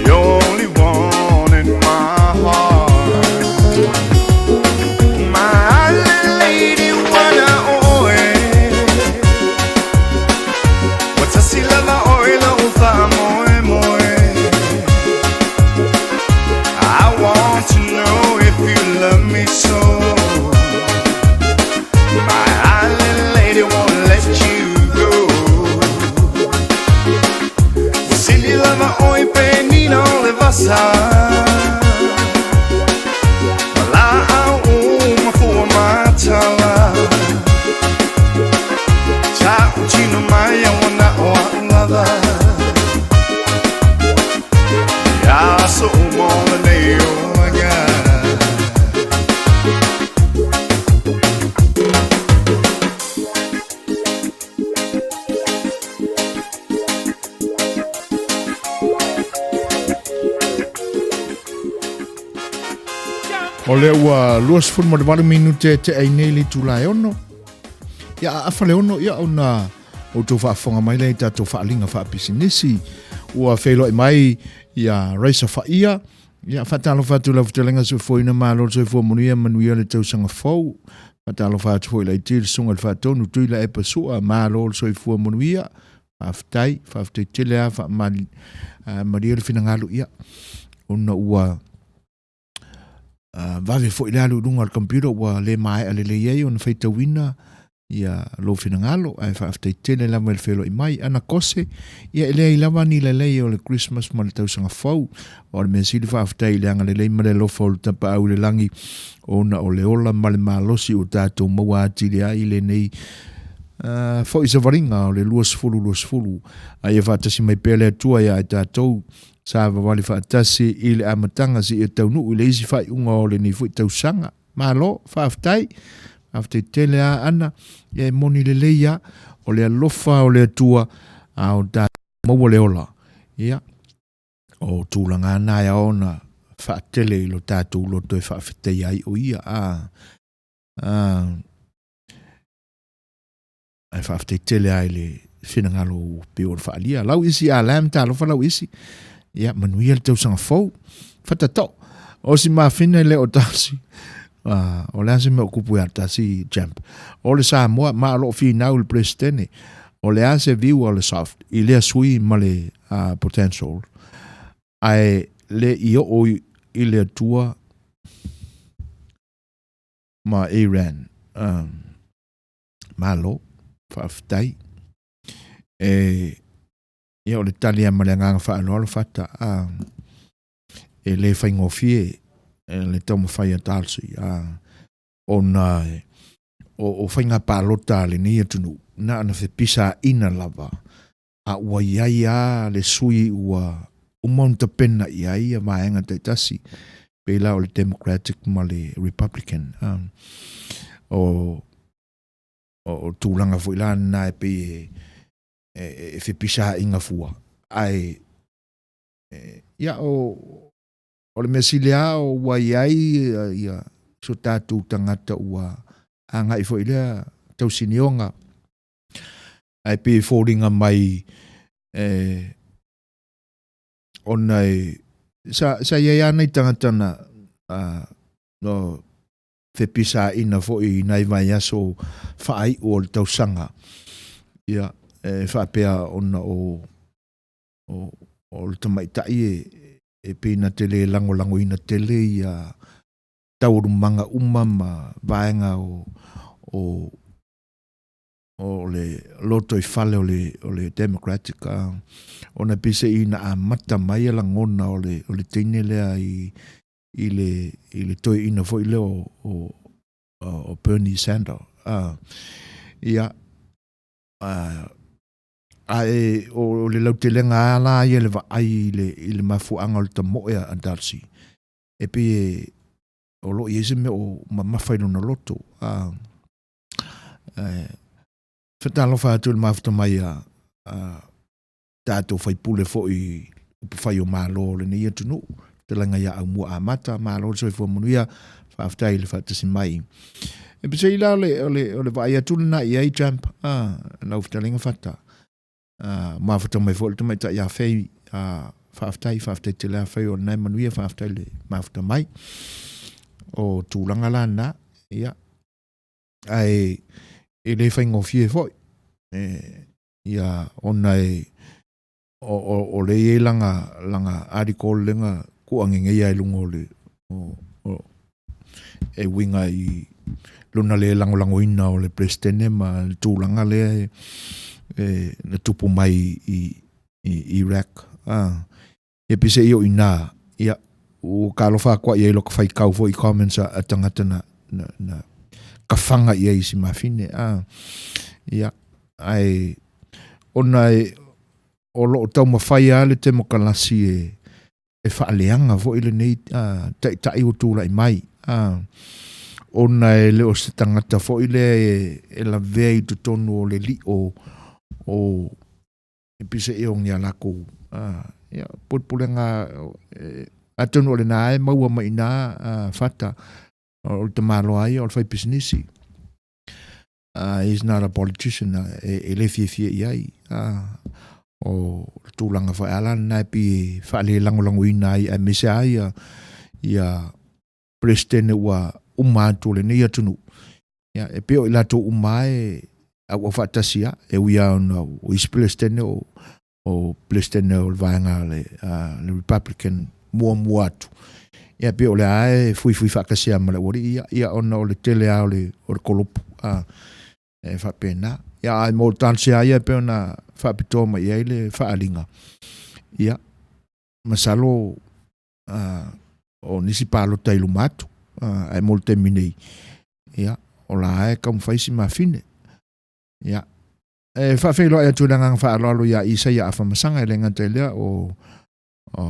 The only one in my heart My island lady, ua na o oe Ua tasi lava oe lou faamoemoe I want to know if you love me so My island lady won't let you go Sili lava oe pe nina o le vasa Ma laau uma fua matala Ta'utino mai a wana o a'u lava I aso uma o lenei olaga O lea ua 28 minute e tea ai nei le itula e ono. Ia a afa le ono, ia ona outou faafofoga mai lea i tatou faaaliga faapisinisi. Ua feiloai mai ia Raisa Faia, Ia, faatalofa atu i lau fetalaiga Soifuaina Malo le soifua manuia, manuia le tausaga fou. Faatalofa atu foi i Laiti, le Susuga i le Faatonu Tuilaepa Sua, malo le soifua manuia. Faafetai, faafetai tele lava, faamalie le finagalo, ia, ona ua vave foi le alu i luga o le computer ua le maea lelei ai ona faitauina ia lou finagalo, ae faafetai tele lava i le feiloai mai. Ana Kose, ia e leai lava ni lelei o le Christmas ma le tausaga fou. O le mea sili faafetai i le agalelei ma le alofa o le Tapaau i le lagi, ona o le ola ma le malosi ua tatou maua atili ai i lenei foi savaliga o le 2020. A ia faatasi mai pea le Atua ia i tatou, savavali faatasi i le amataga seia taunuu i le isi faaiuga o lenei foi tausaga. Malo, faafetai. Faafetai tele lava Ana. Ia e moni lelei lava, o le alofa o le Atua a o tatou maua le ola. Ia, o tulaga lava na e ao ona faatele i lo tatou loto e faafetaia ai o ia. A, a, ae faafetai tele lava i le finagalo ua pei ona faaalia. Lau isi a lam, talofa lau isi. Ia, manuia le tausaga fou. Fatatoo. O si mafine le o tasi. O le a se mea o kupu ia tasi, champ. O le Samoa, ma o loo finau le Presidente. O le a se view o le soft i lea sui ma le potential. Ae le i oo i le Atua ma Iran. Malo, faafetai. E, ia o le tali lava ma le agaga faaaloalo Fata, a, e le faigofie le taumafai a Tulsi, a, ona o faiga palota a lenei atunuu, na ona fepisaina lava, a ua i ai lava le sui ua uma ona tapena i ai ia vaega taitasi, pei la o le Democratic ma le Republican. A, o, o tulaga foi la na e pei e fepisaina fua, ae ia o le mea sili lava ua i ai ia so tatou tagata ua agai foi i lea tausinioga, ae pei e foliga mai ona e sa i ai lava nai tagata na no fepisaina foi i nai vaiaso faaiu o le tausaga, ia, e faapea ona o le tamaitai e pei na te le lagolagoina tele ia taualumaga uma ma vaega o le lotoifale o le Democratic, ona pei se i na amata mai lagona o le teine lea i le toeaina foi lea o Bernie Sanders. Ia, ae o le lautelega lava la ia le vaai i le mafuaaga o le tamoe a Tulsi, e pei o lo o i ai se mea o mamafa i lona loto. Faatalofa atu i le mafuta mai a tatou faipule foi i upufai o Malo o lenei atunuu, fetalaiga ia Aumua Amata, malo le soifua manuia, faafetai i le faatasi mai. E peiseai la o le vaai atu lena i ai Champ, lau fetalaiga Fata, mafuta mai foi le tamaitai ia Fei, faafetai, faafetai tele ia Fei o lena e manuia, faafetai le mafuta mai. O tulaga la na, ia, ae e le faigofie foi, ia, ona e o lea e i ai lana article lea na tuuagegeia i luga o le e uiga i lona le lagolagoina o le Peresetene ma le tulaga lea e na tupu mai i Iraq. Ia pei se i o i ina, ia, ua talofa atu ai i lota faitau foi i comments a tagata na kafaga i ai i si mafine. Ia, ae ona e, o lo o taumafai lava le temokalasi e faaleaga foi lenei taitai ua tulai mai, ona e le o se tagata foi lea e lavea i totonu o le lio o e pei e o ni a latou ia, pulepulega, atonu o lena e maua mai i ina Fata, o le tamaloa ia o le faipisinisi. He's not a politician, e le fiafia i ai. O le tulaga foi ala lena e pei e faalelagolagoina ai aemaise lava ia ia Peresetene ua uma atu o lenei atunuu, ia e pei o i latou uma lava e auaufaatasi lava, e ui lava ona o isi Peresetene o o Peresetene o le vaega a le, a le Republican muamua atu, ia pei o lea lava e fuifui faatasi lava ma le aualii ia, ia ona o le tele lava o le, o le kolopu a, e faapena. Ia ae mo le talosia lava ia e pei ona faapitoa mai i ai le faaaliga, ia masalo o nisi palota i luma atu, ae mo le taimi nei, ia, o la e taumafai si mafine. Ia, e faafeiloai atu i le agaga faaaloalo ia Isaia Afamasaga, e le gata i lea o, o,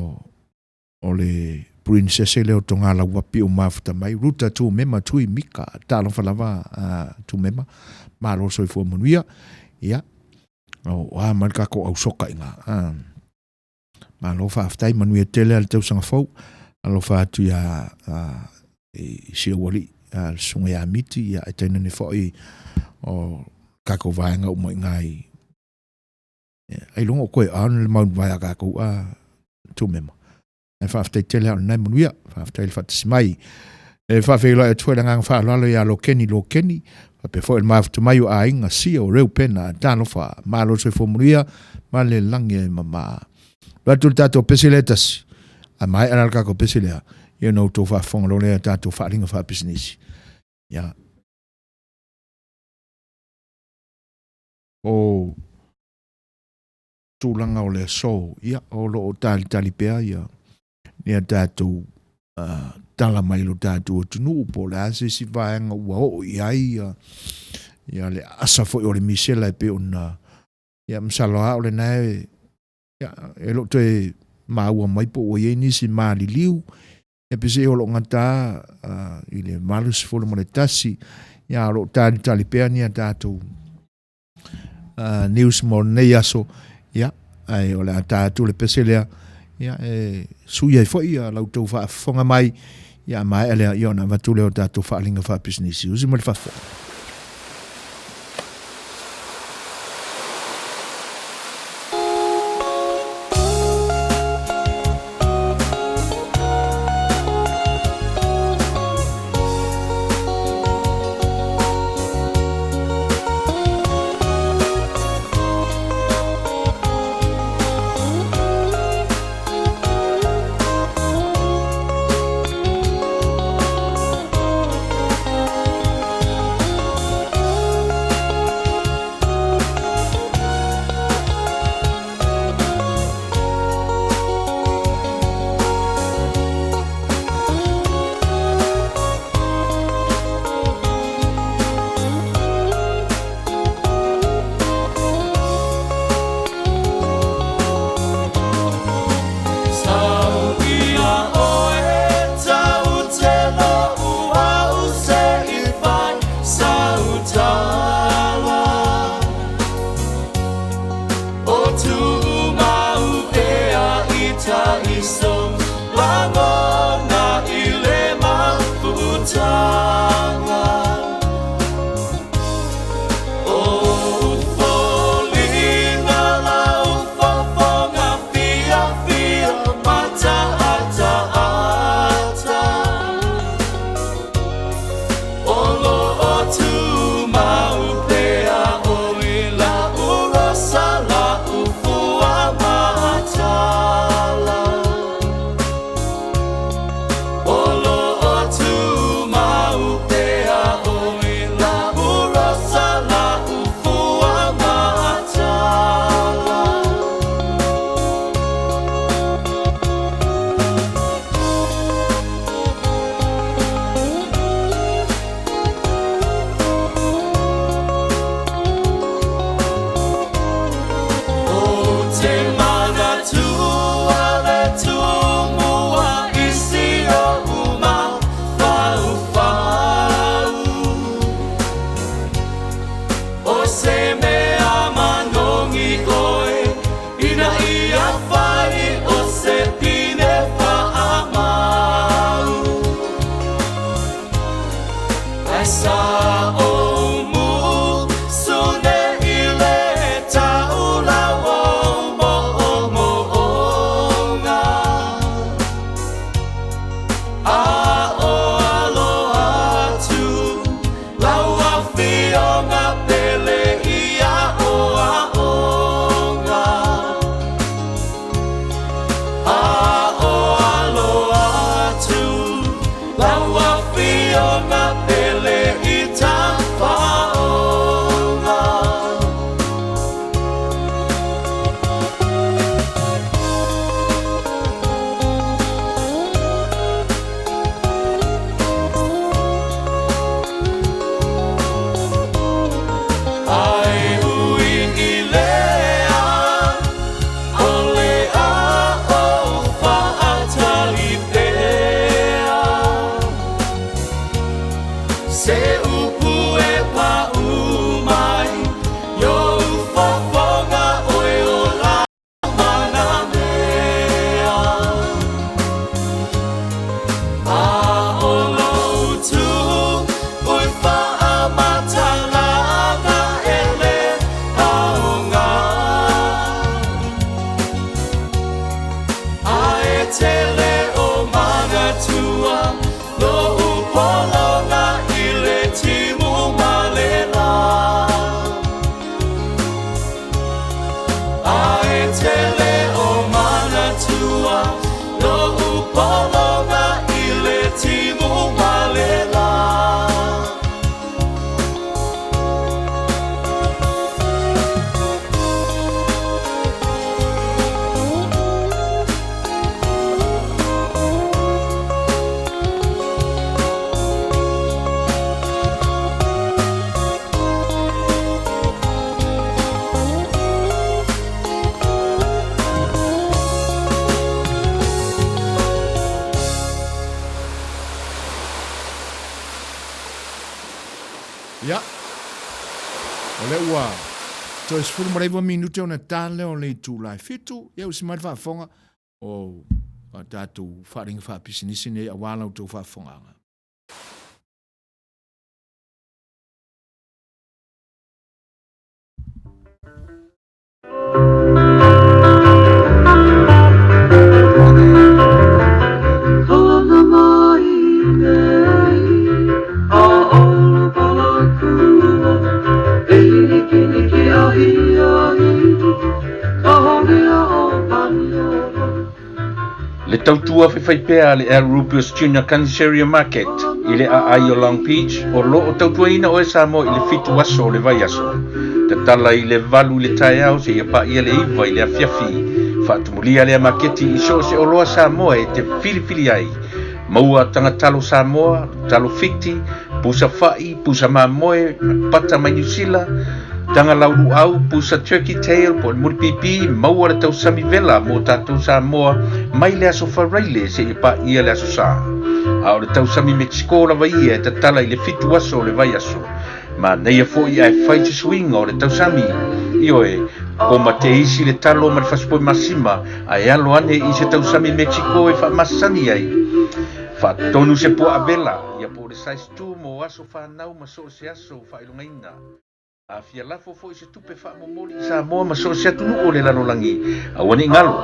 o le princess lea o Togalauapi o mafuta mai, Ruta Tumema Tui Mika, talofa lava uh, Tumema, malo soifua manuia. Ia, o a mai le tatou ausoka i ngā. Uh, Malo faafetai, manuia tele le tausaga fou. Alofa atu ia i si ou alii, le susuga ia Miti, ia e tainane foi o tatou vaega uma i ngā i ailoga o koe on le mau vae a tatou a tumema. Ae faafetai tele a o lena e manuia, faafetai le faatasi mai. E faafeiloai atu foi le agaga faaaloalo ia Lokeni Lokeni, faapea foi le mafuta mai o aiga Sia o Reupena, talofa, malo le soifua manuia ma le lagi e mama. Alu atu le tatou pese lea e tasi, a maea la le tatou pese lea, ia ona outou faafofoga loa lea i tatou faaaliga faapisinisi. Ia. O tulaga o le aso, ia, o lo o talitali pea ia, ia tatou uh, tala mai lo tatou atunuu po o le a se isi vaega ua oo i ai ia, ia le asa foi o le misela e pei ona ia masalo lava o lena e, ia, e loo toe maua mai po ua i ai nisi maliliu ia peiseai o lo o gata uh, i le 81 ia o lo o talitali pea ni a tatou uh, news mo lenei aso, ia, ae o le a ta atu le pese lea, ia, e sui ai foi ia lau tou faafofoga mai, ia, a maea lea, ia, ona avatu lea o tatou faaaliga faapisinisi. Usi mai le faafofoga. O lea ua toe 19 minute ona ta lea o le itula e 7, ia usi mai le faafofoga o a tatou faaaliga faapisinisi nei aua la outou faafofogaaga. Le tautua faifaipea a le Al Rubius Junior Caniceria Market i le aai o Long Beach o lo o tautuaina oe Samoa i le 7 aso o le vaiaso. Tatala i le 8 i le taeao seia paia le 9 i le afiafi. Faatumulia lea maketi i so o se oloa Samoa e te filifili ai. Maua taga talo Samoa, talo Fiti, pusa fa'i, pusa mamoe, pata mai Niu Sila, taga laulu'au, pusa turkey tail po o le mulipipi, maua le tausami vela mo tatou Samoa mai le aso Faraile seia paia le aso Sa. A o le tausami Mexico lava ia e tatala i le 7 aso o le vaiaso. Manaia foi ae fai se suiga o le tausami. Ioe, koma te isi le talo ma le fasipoe masima ae alo ane i se tausami Mexico e faamasani ai. Faatonu se puaa vela, ia po o le size 2 mo aso fanau ma so o se aso faailogaina. A fia lafo foi se tupe faamomoli i Samoa ma so o se atunuu o le lalolagi, aua ne i galo,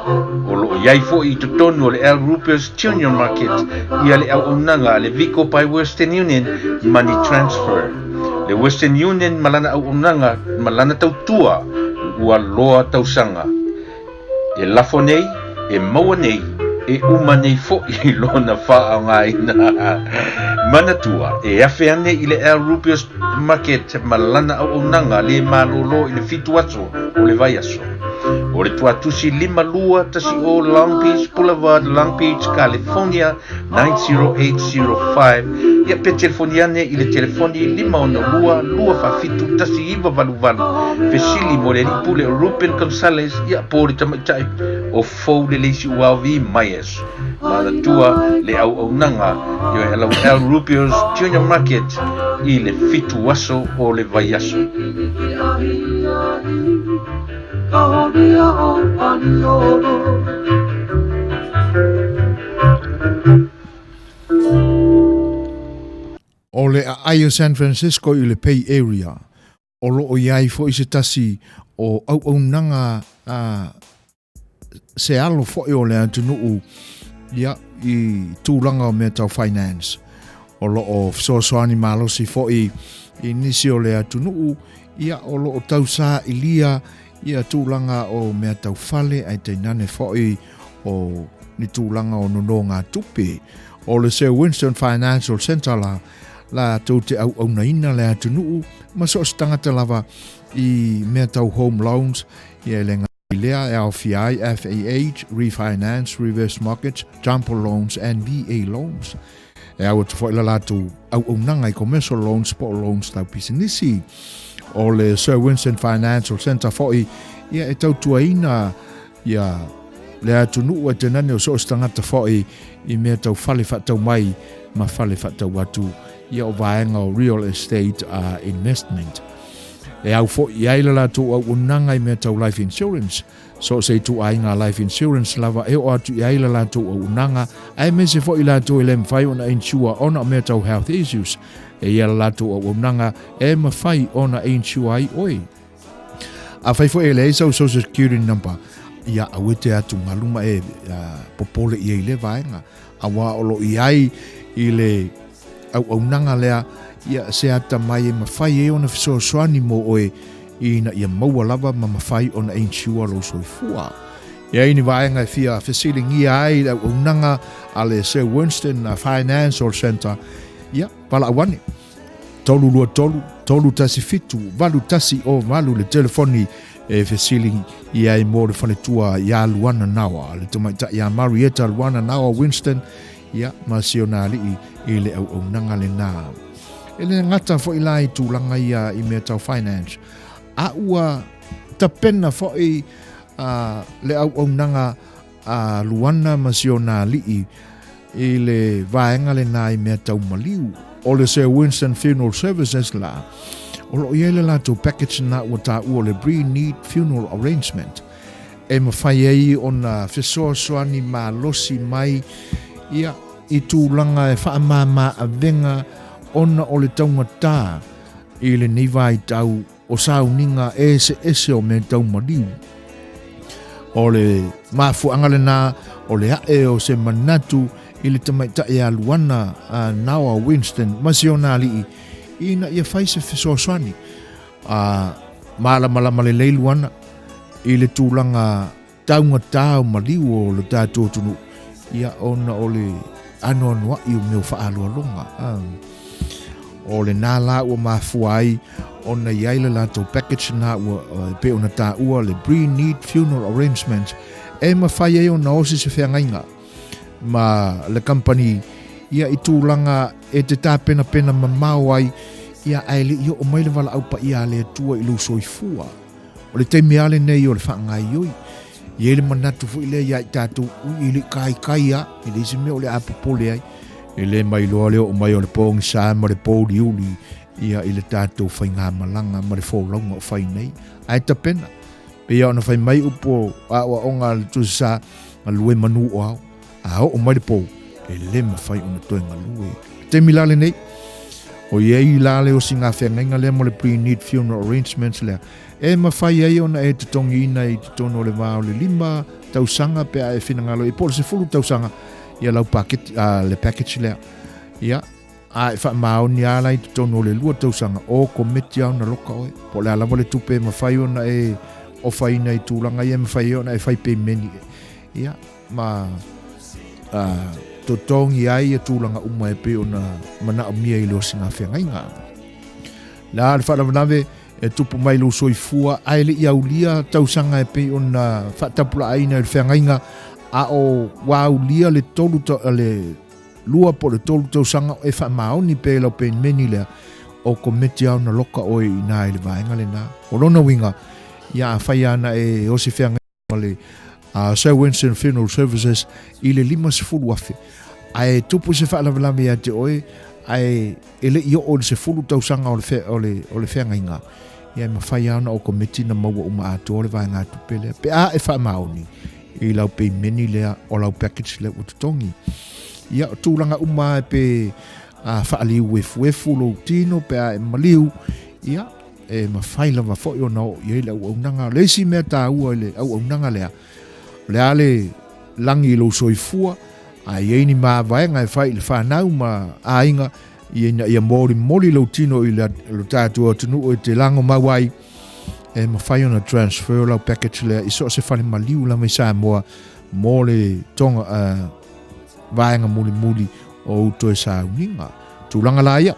o lo o i ai foi i totonu o le Al Rupert's Junior Market ia le auaunaga a le Vico by Western Union Money Transfer. Le Western Union ma lana auaunaga ma lana tautua ua loa tausaga. E lafo nei, e maua nei, e uma nei foi lona faaaogaina. Manatua, e afe ane i le Al Rubius Market ma lana auaunaga le malōlō i le 7 aso o le vaiaso. O le tuatusi 5210 Long Beach Boulevard, Long Beach, California 90805. Ia pe telefoni ane i le telefoni 562 247 1988. Fesili mo le alii pule o Ruben Gonzalez, ia po o le tamaitai o Fou le Leisi Uaovi Myers. Manatua le auaunaga i o Hello El Rubio's Junior Market i le 7 aso o le vaiaso. O le aai o San Francisco i le Bay Area, o lo o i ai foi se tasi o auaunaga a se alo foi o le atunuu ia, i tulaga o mea tau finance. O lo o fesoasoani malosi foi i nisi o le atunuu, ia, o lo o tausaailia ia tulaga o mea tau fale ae tainane foi o ni tulaga o nonogatupe. O le Sir Winston Financial Centre la, latou te auaunaina le atunuu ma so o se tagata lava i mea tau home loans, ia e le i lea e aofia ai FAH, refinance, reverse mortgage, jumbo loans and VA loans. E au atu foi la latou auaunaga i commercial loans po o loans tau pisinisi. O le Sir Winston Financial Centre foi, ia e tautuaina ia le atunuu e tenane o so o se tagata foi i mea tau fale faatau mai ma fale faatau atu, ia o vaega o real estate investment. E au foi i ai le latou auaunaga i mea tau life insurance. So o se ituaiga life insurance lava e oo atu i ai le latou auaunaga, aemaise foi i latou e le mafai ona insure ona o mea tau health issues. E ia le latou auaunaga e mafai ona insure ai oe. Afai foi e leai sau social security number, ia aua e te atugalu ma e popole i ai i lea vaega, aua o lo o i ai i le auaunaga lea, ia se atamai e mafai ai ona fesoasoani mo oe ina ia maua lava ma mafai ona insure lou soifua. E ai ni vaega e fia fesiligia ai le auaunaga a le Sir Winston Financial Centre, ia valaau ane. 323 317 8108 le telefoni e fesili i ai mo le faletua ia Luana Nawa, le tamaitai ia Marietta Luana Nawa Winston, ia ma si ona alii i le auaunaga lena. E le gata foi la i tulaga ia i mea tau finance, a ua tapena foi le auaunaga a Luana ma si ona alii i le vaega lena i mea tau maliu. O le Sir Winston Funeral Services la, O lo o i ai le latou package lena ua taua o le Pre-Need Funeral Arrangement e mafai ai ona fesoasoani malosi mai ia i tulaga e faamama avega ona o le taugata i lenei vaitau o sauniga eseese o mea tau maliu. O le mafuaaga lena o le ae o se manatu i le tamaitai a Luana a Naoa Winston ma si ona alii ina ia fai se fesoasoani. A malamalama lelei Luana i le tulaga taugata o maliu o le tatou atunuu, ia ona o le anoanoai o mea o faaaloaloga. O lena la ua mafua ai ona i ai le latou package na ua e pei ona taua le pre-need funeral arrangements e mafai ai ona osi se feagaiga ma le kamupani ia i tulaga e te tapenapena mamao ai ia ae le i oo mai le valaau paia a le Atua i lou soifua. O le taimi lava lenei o le faagaoioi. E i ai le manatu foi lea ia i tatou, ui e le i kaikai lava, e leai se mea o le a popole ai. E le mailoa le oo mai o le pogisa ma le pouliuli ia i le tatou faigamalaga ma le folauga o fai nei. Ae tapena, pei lava ona fai mai upu o aoaoga a le Tusi Sa, galue manu o ao, a oo mai le pou, e le mafai ona toe galue. Le taimi la lenei, o i ai la le osiga feagaiga lea mo le pre-need funeral arrangements lea, e mafai ai ona e totogiina i totonu o le va o le 5 tausaga pe a e finagalo i po o le 10 tausaga ia lau paketi, le package lea. Ia, a e faamaoni lava la i totonu o le 2 tausaga, o komiti lava ona loka oe. Po o le a lava le tupe e mafai ona e ofaina i tulaga ia e mafai ai ona e fai pemeni. Ia, ma totogi ai ia tulaga uma e pei ona manaomia i le osiga feagaiga. La le faalavelave e tupu mai lou soifua ae le i aulia tausaga e pei ona faatapulaaina i le feagaiga a o ua aulia le tolu le lua po o le tolu tausaga e faamaoni pea i lau penmeni lea o komiti lava ona loka oe i ina i le vaega lena. O lona uiga, ia afai lava na e osi feagaiga ma le Sir Winston Funeral Services i le 50,000. Ae tupu se faalavelave ia te oe, ae e le i oo i le 10 tausaga o le, fe, o le, o le feagaiga, ia e mafai lava ona o komiti na maua uma atoa le vaegatupe lea. Pe a e faamaoni i lau peimeni lea o lau package lea ua totogi. Ia, o tulaga uma e pe a faaliu efuefu lou tino pe a e maliu, ia, e mafai lava foi ona oo i ai le auaunaga. O le isi mea taua i le auaunaga lea, o le a le lagi i lou soifua, a i ai ni mavaega e fai i le fanau ma aiga, ina ia molimoli lou tino i lo tatou atunuu e te lagomau ai, e mafai ona transfer lau package lea i so o se fale maliu lava i Samoa mo le tonga, vaega mulimuli o ou toe sauniga. Tulaga la ia,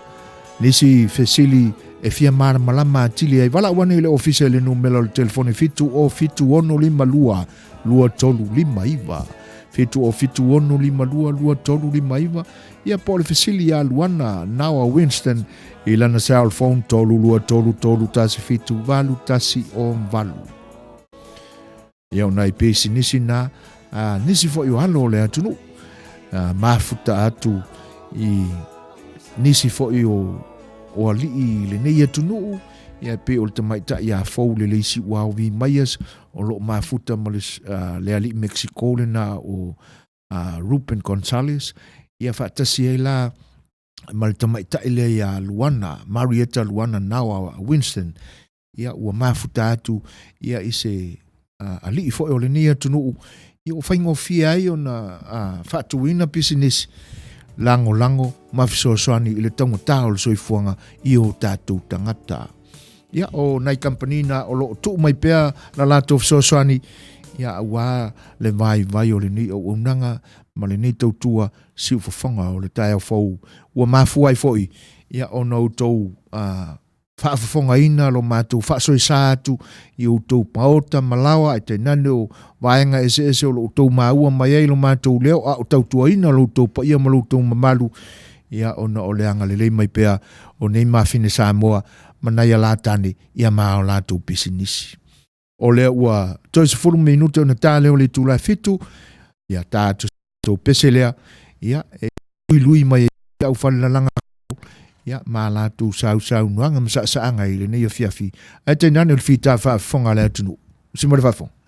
nisi fesili e fia malamalama atili ai, valaau ane i le ofisa i le numera o le telefoni 707 652 2359, 707 652 2359, ia po o le fesili ia Luana Naoa Winston i lana cell phone 323 317 8108. Ia o nai pisinisi na, a nisi foi o alo o le atunuu, a, mafuta atu i nisi foi o, o alii i lenei atunuu, ia e pei o le tamaitai ia fou le Leisi Uaovi Maias, o lo o mafuta ma le, le alii Mexico lena o Ruben Gonzales, ia faatasi ai la ma le tamaitai lea ia Luana, Marietta Luana Naoa Winston, ia ua mafuta atu ia i se alii foi o lenei atunuu, ia ua faigofie ai ona faatuina pisinisi lagolago ma fesoasoani i le taugata o le soifuaga i o tatou tagata. Ia o nai kamupani na o lo o tuu mai pea la latou fesoasoani, ia aua le vaivai o lenei auaunaga ma lenei tautua siufofoga o le taeao fou ua mafua ai foi ia ona outou faafofogaina lo matou faasoesa atu i outou maota ma laoa, ae tainane o vaega eseese o lo outou maua mai ai lo matou leo, a o tautuaina lo outou paia ma lo outou mamalu, ia ona o le agalelei mai pea o nei mafine Samoa ma nai a la tane ia ma o latou pisinisi. O lea ua toe 10 minute ona ta lea o le itula e 7, ia ta atu tou pese lea, ia e luilui mai ai au falelalaga. Ia, ma a latou sausaunoaga ma saasaaga i lenei afiafi, ae tainane o le fita faafofoga a le atunuu. Usi mo le faafofoga.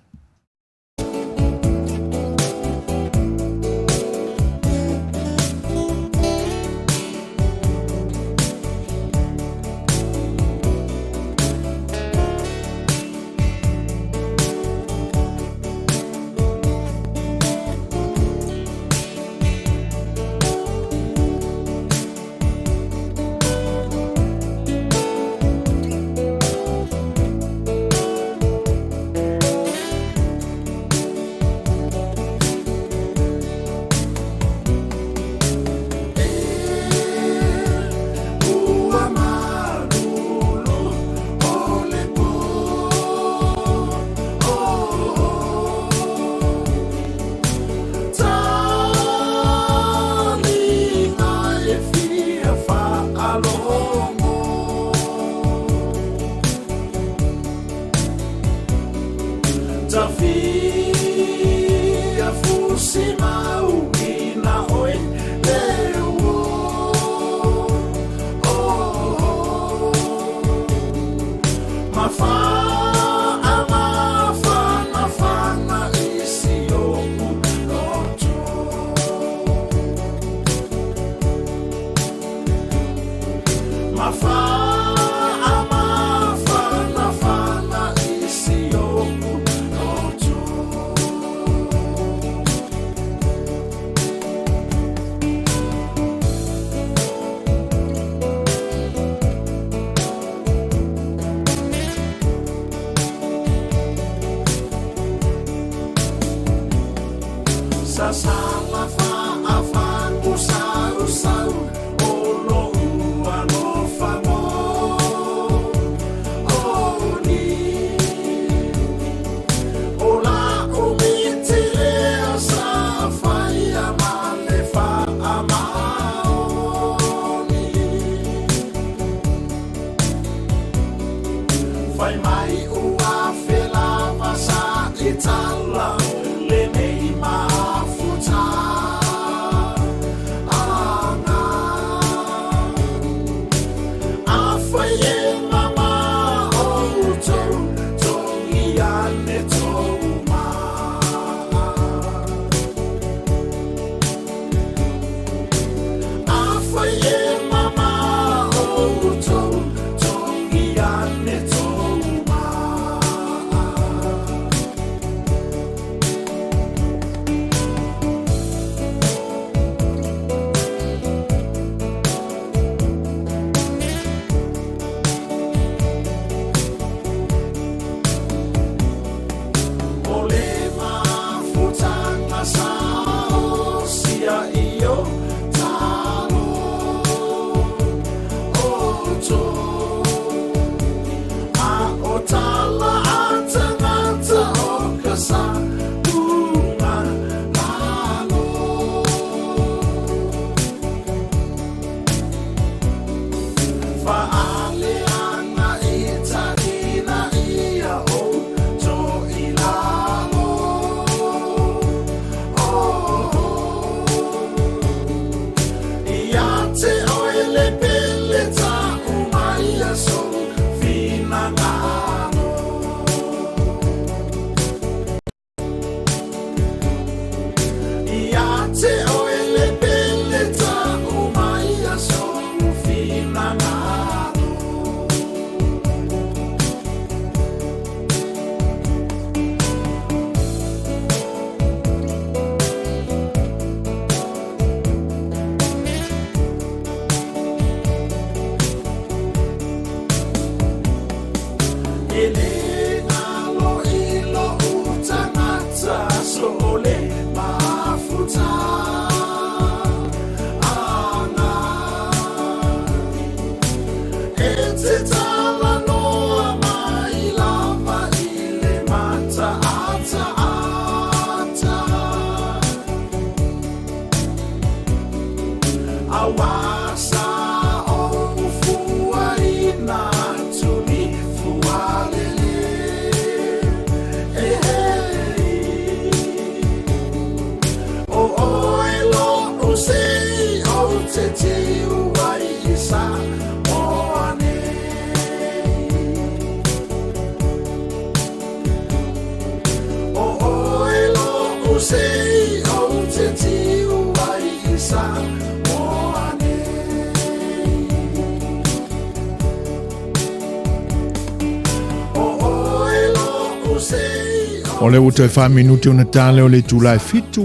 O lea ua toe faaminute ona ta lea o le itula e fitu.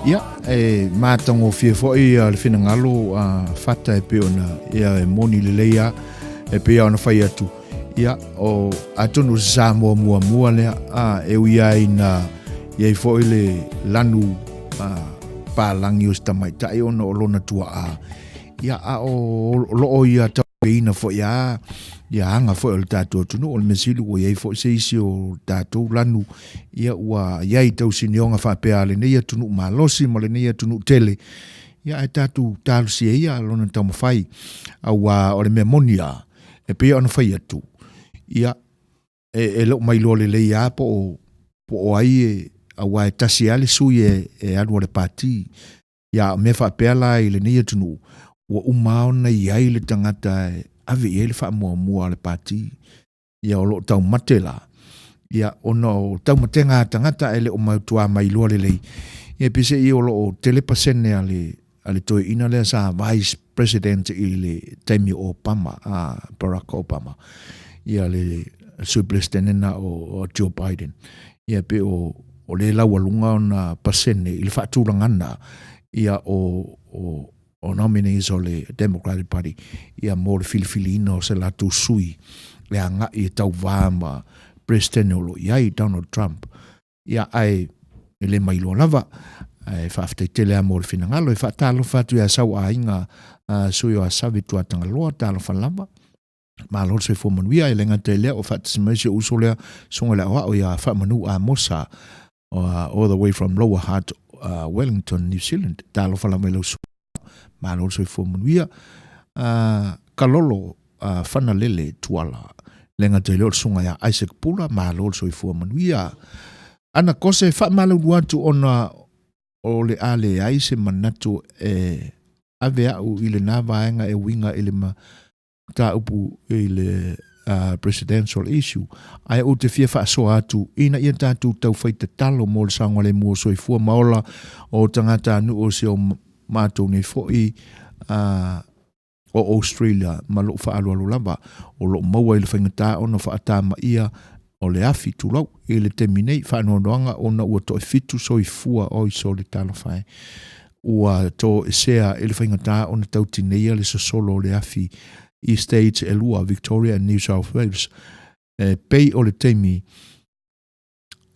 Ia, e matagofie foi le finagalo a Fata e pei ona ia e moni lelei lava e pei ona fai atu. Ia, o atonu o se Samoa muamua lea, a, e ui lava ina i ai foi le lanu a, palagi o se tamaitai ona o lona tuaa. Ia, a o loo ia tauaveina foi a ia aga foi o le tatou atunuu. O le mea sili ua i ai foi se isi o tatou lanu, ia ua i ai tausinioga faapea a lenei atunuu malosi ma lenei atunuu tele. Ia ae tatou talosia ia lona taumafai, auā o le mea moni lava, e pei ona fai atu, ia, e le o mailoa lelei lava po o, po o ai e, auā e tasi lava le sui e, e alu a le pati. Ia, a o mea faapea la i lenei atunuu, ua uma lava ona i ai le tagata e ave i ai le faamuamua a le pati. Ia, o lo o taumate la, ia, ona o taumatega a tagata ae le o mautuā mailoa lelei. Ia, peiseai o lo o tele pasene a le, a le toeaina lea sa Vice President i le taimi o Obama, a Barack Obama, ia le Sui Peresetene na o, o Joe Biden. Ia pei o, o lea e laualuga ona pasene i le faatulagana ia o, o, o nominees o le Democratic Party ia mo le filifiliina o se latou sui e agai e tauvā ma Peresetene o lo o i ai, Donald Trump. Ia, ae e le mailoa lava, ae faafetai tele lava mo le finagalo. E faatalofa atu ia Sau Aiga, sui o Asavi Tuatagaloa, talofa lava. Malo le soifua manuia, e le gata i lea o faatasi mai si ou uso lea, susuga i le aoao ia Faamanu Amosa, all the way from Lower Hutt, Wellington, New Zealand. Talofa lava i lau susuga. Malo le soifua manuia. Kalolo Fanalele Tuala, le gata i lea o le susuga ia Isaac Pula, malo le soifua manuia. Ana Kose, faamalulu atu ona o le a leai se manatu e ave au i lena vaega e uiga i le mataupu i le presidential issue, ae ou te fia faasoa atu ina ia tatou taufai tatalo mo le saogalemu o soifua ma ola o tagatanuu o si o matou nei foi o Australia ma lou faaaloalo lava o lo o maua i le faigata ona faatamaia o le afi, tulou, i le taimi nei, faanoanoaga ona ua toefitu soifua oi sole talofa e ua toesea i le faigata ona tau tineia le sosolo o le afi i States e lua, Victoria and New South Wales, e pei o le taimi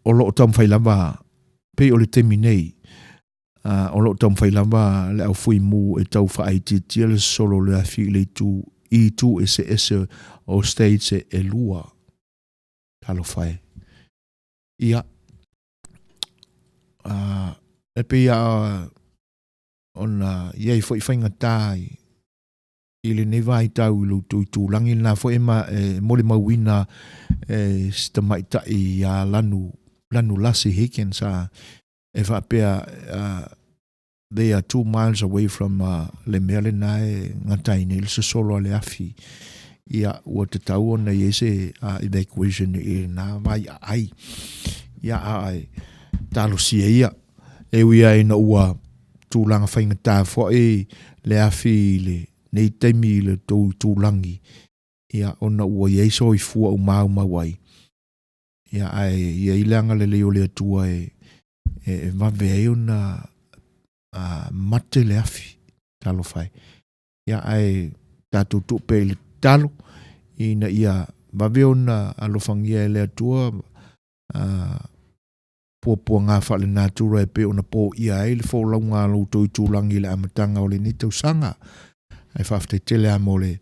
o lo o taumafai lava, pei o le taimi nei, o lo o taumafai lava le au fuimu e tau faaitiitia le sosolo o le afi i le itu, i itu eseese o States e lua. Talofa e. Ia, e pei lava ona i ai foi faigata i, i lenei vaitau i lo outou itulagi lena foi e, ma, e molimauina e si tamaitai ia Lanu, Lanu Lasi Higgins a, e faapea they are 2 miles away from le mea lena e gata ai nei le sosolo a le afi. Ia, ua tatau ona i ai se evacuation i lena vaiaai. Ia, ae talosia ia. E ui lava ina ua tulaga faigata foi le afi i lenei taimi i le tou itulagi, ia, ona ua i ai soifua ua maumau ai. Ia, ae i ai le agalelei o le Atua e, e vave ai ona mate le afi. Talofa e. Ia, ae tatou tuu pea i le tatalo ina ia vave ona alofagia e le Atua puapuaga faalenatura e pei ona poia ai le folauga a lo outou itulagi i le amataga o lenei tausaga. Ae faafetai tele lava mo le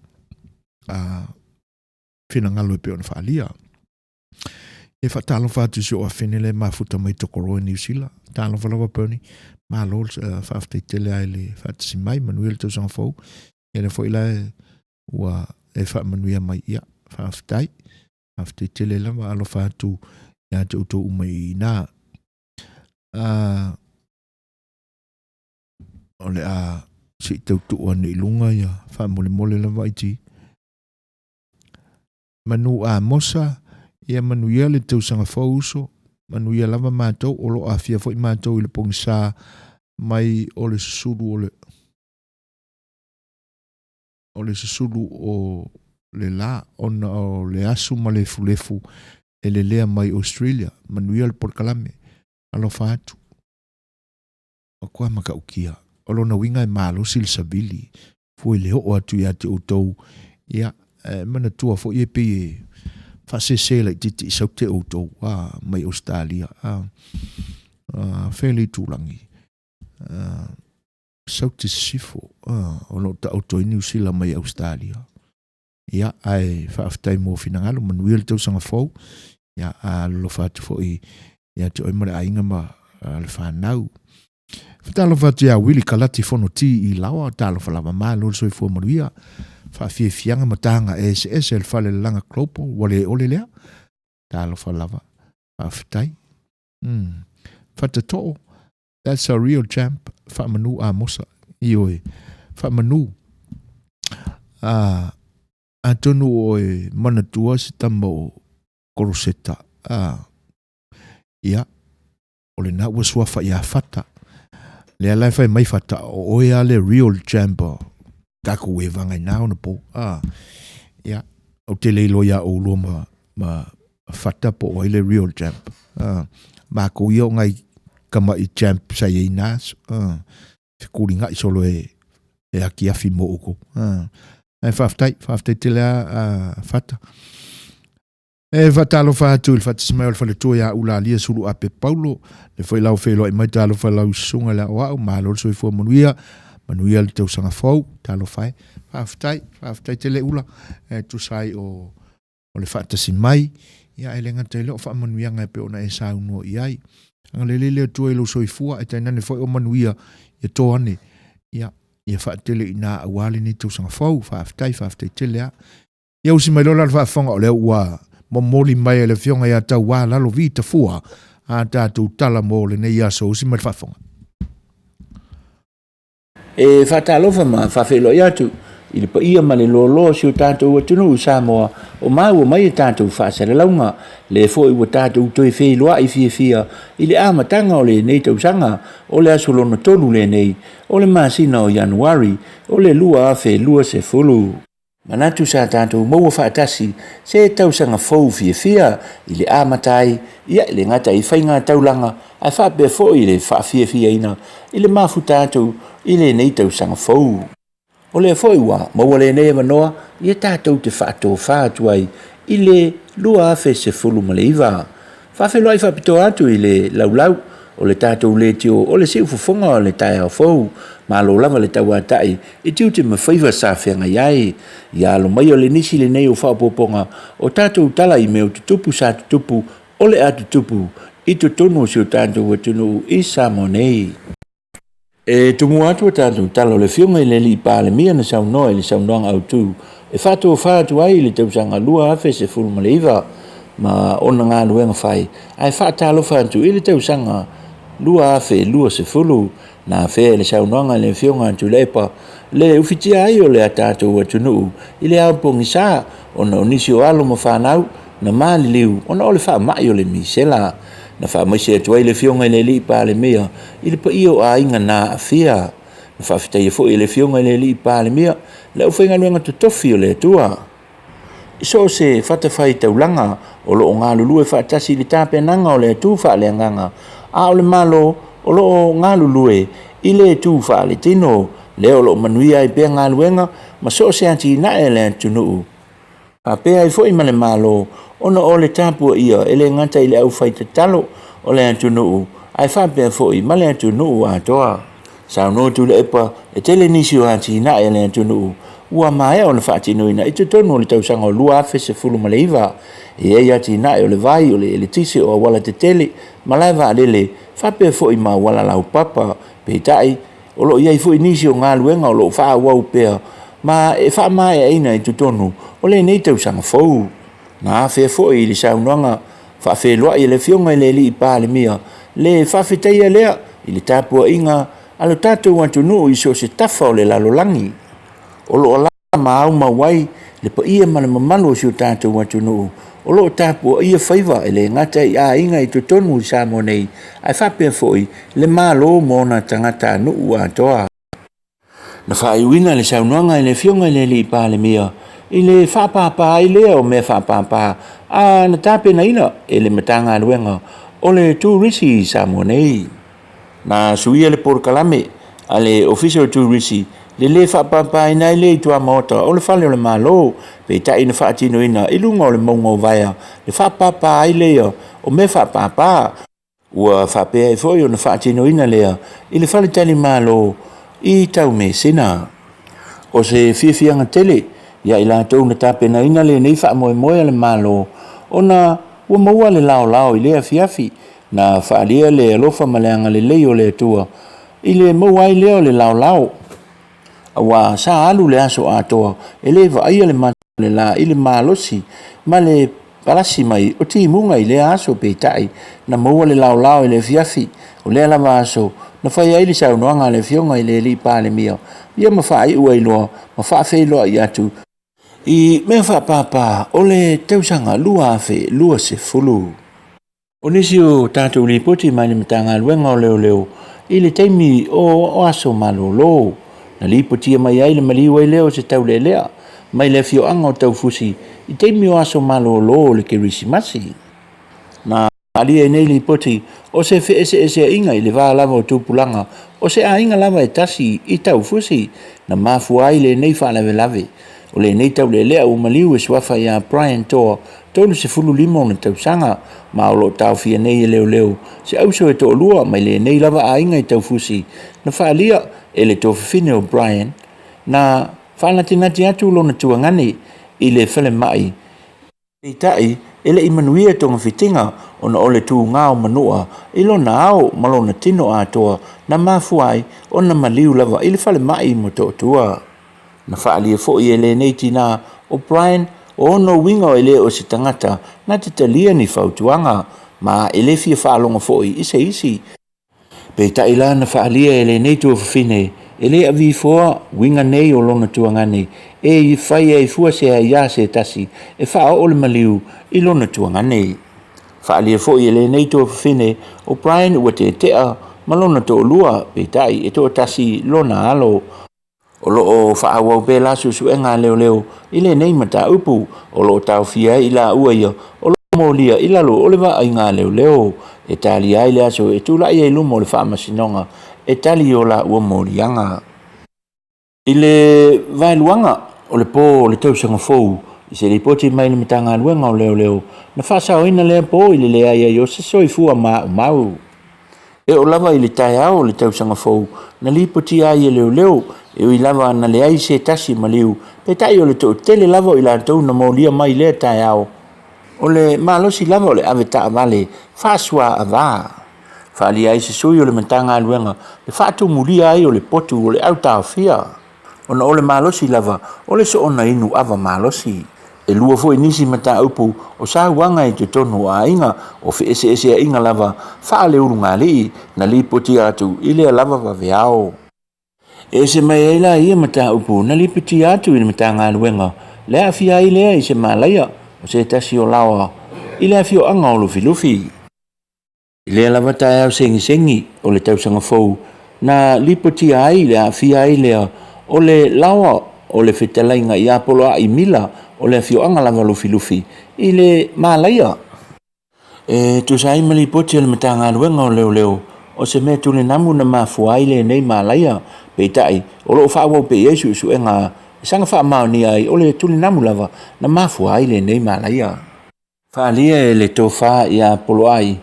finagalo e pei ona faaalia. E faatalofa atu i si ou afene lea e mafuta mai Tokoroa i Niu Sila. Talofa lava Bernie. Malo faafetai tele lava i le faatasi mai, manuia le tausaga fou. Ia lea foi la ua e faamanuia mai. Ia, faafetai. Faafetai tele lava, alofa atu ia te outou uma i ina. O le a se i tau tuu ane i luga ia faamolemole lava iti. Manu Amosa, ia manuia le tausaga fou uso, manuia lava matou, o lo o aafia foi matou i le pogisa mai o le susulu o le o le susulu o le la ona o le asu ma le lefulefu. E lelea mai Australia, manuia le polokalame. Alofa atu. Matua matautia. O lona uiga e malosi le savili fua i le oo atu ia te outou, ia, e manatua foi e pei e faasese laitiiti i saute outou, a, mai Ausetalia, a, a, fea le itulagi, a, saute sisifo, a, o lo o taoto ai Niu Sila mai Ausetalia. Ia, ae faafetai mo finagalo, manuia le tausaga fou, ia, alolofa atu foi ia te oe ma le aiga ma le fanau. Fatalofa atu ia Wili Kalati Fonoti i Laoa, talofa lava malo le soifua manuia. Faafiafiaga ma taga eseese le fale lalaga Global, ua le ole lea. Talofa lava, faafetai. Fatatoo, that's a real champ, faamanu Amosa. Ioe, faamanu. Atonu o oe manatua se tama o Koroseta, a, ia, o lena ua suafa ia Fata. Lea la e fai mai Fata, o oe a le real champ o takou e vaga i na ona po. A, ia, ou te le iloa ia oulua ma, ma Fata po o ai le real champ. A, makou ia o ngai kama'i champ sa i ai na aso. A, fekuliga'i solo e, e akiafi mo oukou. A, ae faafetai, faafetai tele a, a Fata. E faatalofa atu i le faatasi mai o le faletua ia Ulalia Suluape Paulo, le foi lau feiloai mai talofa lau susuga le aoao, malo le soifua manuia, manuia le tausaga fou, talofa e. Faafetai, faafetai tele Ula, e tusa ai o, o le faatasi mai, ia e le gata i lea o faamanuiaga e pei ona e saunoa i ai. Agalelei le Atua i lou soifua, e tainane foi o manuia ia to ane, ia, ia faatele i ina aua lenei tausaga fou. Faafetai, faafetai tele a. Ia usi mai loa la le faafofoga o lea ua momoli mai e le Afioga ia Tauā Lalovi Tafua a tatou tala mo lenei aso. Usi mai le faafofoga. E faatalofa ma faafeiloai atu i le paia ma le loaloa o si o tatou atunuu i Samoa o maua mai e tatou faasalalauga, le foi ua tatou toe feiloai fiafia i le amataga o lenei tausaga o le aso lona tolu lenei o le masina o Ianuari o le 2020. Manatu sa tatou maua faatasi se tausaga fou fiafia i le amata ai, ia e le gata i faiga taulaga ae faapea foi le faafiafiaina i le mafuta atu i lenei tausaga fou. O lea foi ua maua lenei avanoa ia tatou te faatofa atu ai i le 2019. Faafeiloai faapitoa atu i le laulau o le tatou leitio o le siufofoga o le taeao fou. Malo lava le tauata'i i tiute ma faiva sa feagai ai. Ia alo mai o le nisi lenei o faaopoopoga o tatou tala i mea o tutupu sa tutupu o le a tutupu i totonu o si o tatou atunuu i Samoa nei. E tumua atu a tatou tala o le Afioga i le Alii Palemia na saunoa i le saunoaga autu e faatofa atu ai i le tausaga 2019 ma ona galuega fai ae faatalofa atu i le tausaga 2020. Na afea i le saunoaga a le Afioga a Tuilaepa le ufitia ai o le a tatou atunuu i le ao pogisa ona o nisi o alo ma fanau na maliliu ona o le faamai o le misela. Na faamaise atu ai le Afioga i le Alii Palemia i le paia o aiga na aafia. Na faafetaia foi e le Afioga i le Alii Palemia le aufaigaluega totofi o le Atua i so o se fatafaitaulaga o lo o galulue faatasi i le tapenaga o le atu faaleagaga, a o le Malo o lo o galulue i le tu faaletino lea o lo o manuia ai pea galuega ma so o se atinae a le atunuu. Faapea ai foi ma le Malo ona o le tapuaia e le gata i le aufaitatalo o le atunuu ae faapea foi ma le atunuu atoa. Saunoa Tuilaepa e tele nisi o atinae a le atunuu ua maea ona faatinoina i totonu o le tausaga o 2019. E i ai atinae o le vai, o le eletise, o auala tetele, malae vaalele, faapea foi ma auala laupapa. Peitai, o lo o i ai foi nisi o galuega o lo o faaauau pea ma e faamaeaina i totonu o lenei tausaga fou. Na afea foi i le saunoaga faafeiloai a le Afioga i le Alii Palemia le faafetaia lea i le tapuaiga a lo tatou atunuu i so o se tafa o le lalolagi. O lo o alaala ma aumau ai le paia ma le mamalu o si o tatou atunuu o lo o tapuaia faiva e le gata i aiga i totonu i Samoa nei, ae faapea foi le Malo ma ona tagatanuu atoa. Na faaiuina le saunoaga e le Afioga i le Alii Palemia i le faapāpā ai lea o mea faapāpā a na tapenaina e le Matagaluega o le Turisi i Samoa nei. Na suia le polokalame a le Ofisa o Turisi le lē faapapaina ai lea i tuamaota o le Fale o le Malo, peitai na faatinoina i luga o le mauga o Vaea le faapapa ai lea o mea faapapa. Ua faapea ai foi ona faatinoina lea i le faletalimalo i Taumeasina. O se fiafiaga tele ia i latou na tapenaina lenei faamoemoe a le Malo ona ua maua le laolao i lea afiafi na faaalia le alofa ma le agalelei o le Atua i le maua ai lea o le laolao, aua sa alu le aso atoa e le vaaia le mata o le la i le malosi ma le palasi mai o timuga i lea aso. Peitai na maua le laolao i le afiafi o lea lava aso na fai ai le saunoaga a le Afioga i le Alii Palemia ia ma faaiu ai loa ma faafeiloai atu i mea faapapa o le tausaga 2020. O nisi o tatou lipoti mai le Matagaluega o Leoleo i le taimi o aso malolo, na lipotia mai ai le maliu ai lea o se taulealea mai le afioaga o Taufusi i taimi o aso malolo o le Kerisimasi. Na faaalia i nei lipoti o se feeseeseaiga i le va lava o tupulaga o se aiga lava e tasi i Taufusi na mafua ai lenei faalavelave. O lenei taulealea ua maliu e suafa ia Brian Toa, 35 ona tausaga, ma o lo o taofia nei e leoleo se auso e toalua mai lenei lava aiga i Taufusi na faaalia e le tuafafine o Brian na faanatinati atu lona tuagane i le falemai. Peitai, e le i manuia togafitiga ona o le tuga o Manua i lona ao ma lona tino atoa na mafua ai ona maliu lava i le falemai i Motootua. Na faaalia foi e lenei tinā o Brian o ona uiga e le o se tagata na te talia ni fautuaga ma e le fia faalogo foi i se isi. Peitai la na faaalia e lenei tuafafine e le avifoa uiga nei o lona tuagane e fai ai fua se aiā se tasi e faaoo le maliu i lona tuagane. Faaalia foi e lenei tuafafine o Brian ua tetea ma lona toalua, peitai e toatasi lona alo. O lo o faaauau pea la suesuega a leoleo i lenei mataupu o lo o taofia ai i laua ia o lo o molia i lalo o le vaaiga a leoleo e talia ai le aso e tulai ai luma o le faamasinoga e tali i o laua moliaga. I le vaeluaga o le po o le tausaga fou, i se lipoti mai le Matagaluega o Leoleo, na faasaoina lea po i le leai ai o se soifua maumau. E oo lava i le taeao o le tausaga fou na lipotia ai e leoleo, e ui lava na leai se tasi maliu, peitai o le toatele lava o i latou na molia mai i lea taeao, o le malosi lava o le ave taavale faasuaava. Faaalia ai se sui o le Matagaluega le faatumulia ai o le potu o le autaofia, ona o le malosi lava o le soona inu ava malosi. E lua foi nisi mataupu o sauaga i totonu o aiga, o feeseeseaiga lava faaleulugalii na lipotia atu i lea lava vaveao. E ese mai ai la ia mataupu na lipotia atu i le Matagaluega le aafia ai lea i se malaia o se tasi o laoa i le afioaga o Lufilufi. I lea lava taeao segisegi o le tausaga fou na lipotia ai le aafia ai lea o le laoa o le fetalaiga ia Poloai Mila o le afioaga lava Lufilufi i le malaia. E tusa ai ma lipoti a le Matagaluega o Leoleo, o se mea tulenamu na mafua ai lenei malaia, peitai o lo o faaauau pea i ai suesuega e saga faamaonia ai o le tulenamu lava na mafua ai lenei malaia. Faaalia e le tofa ia Poloai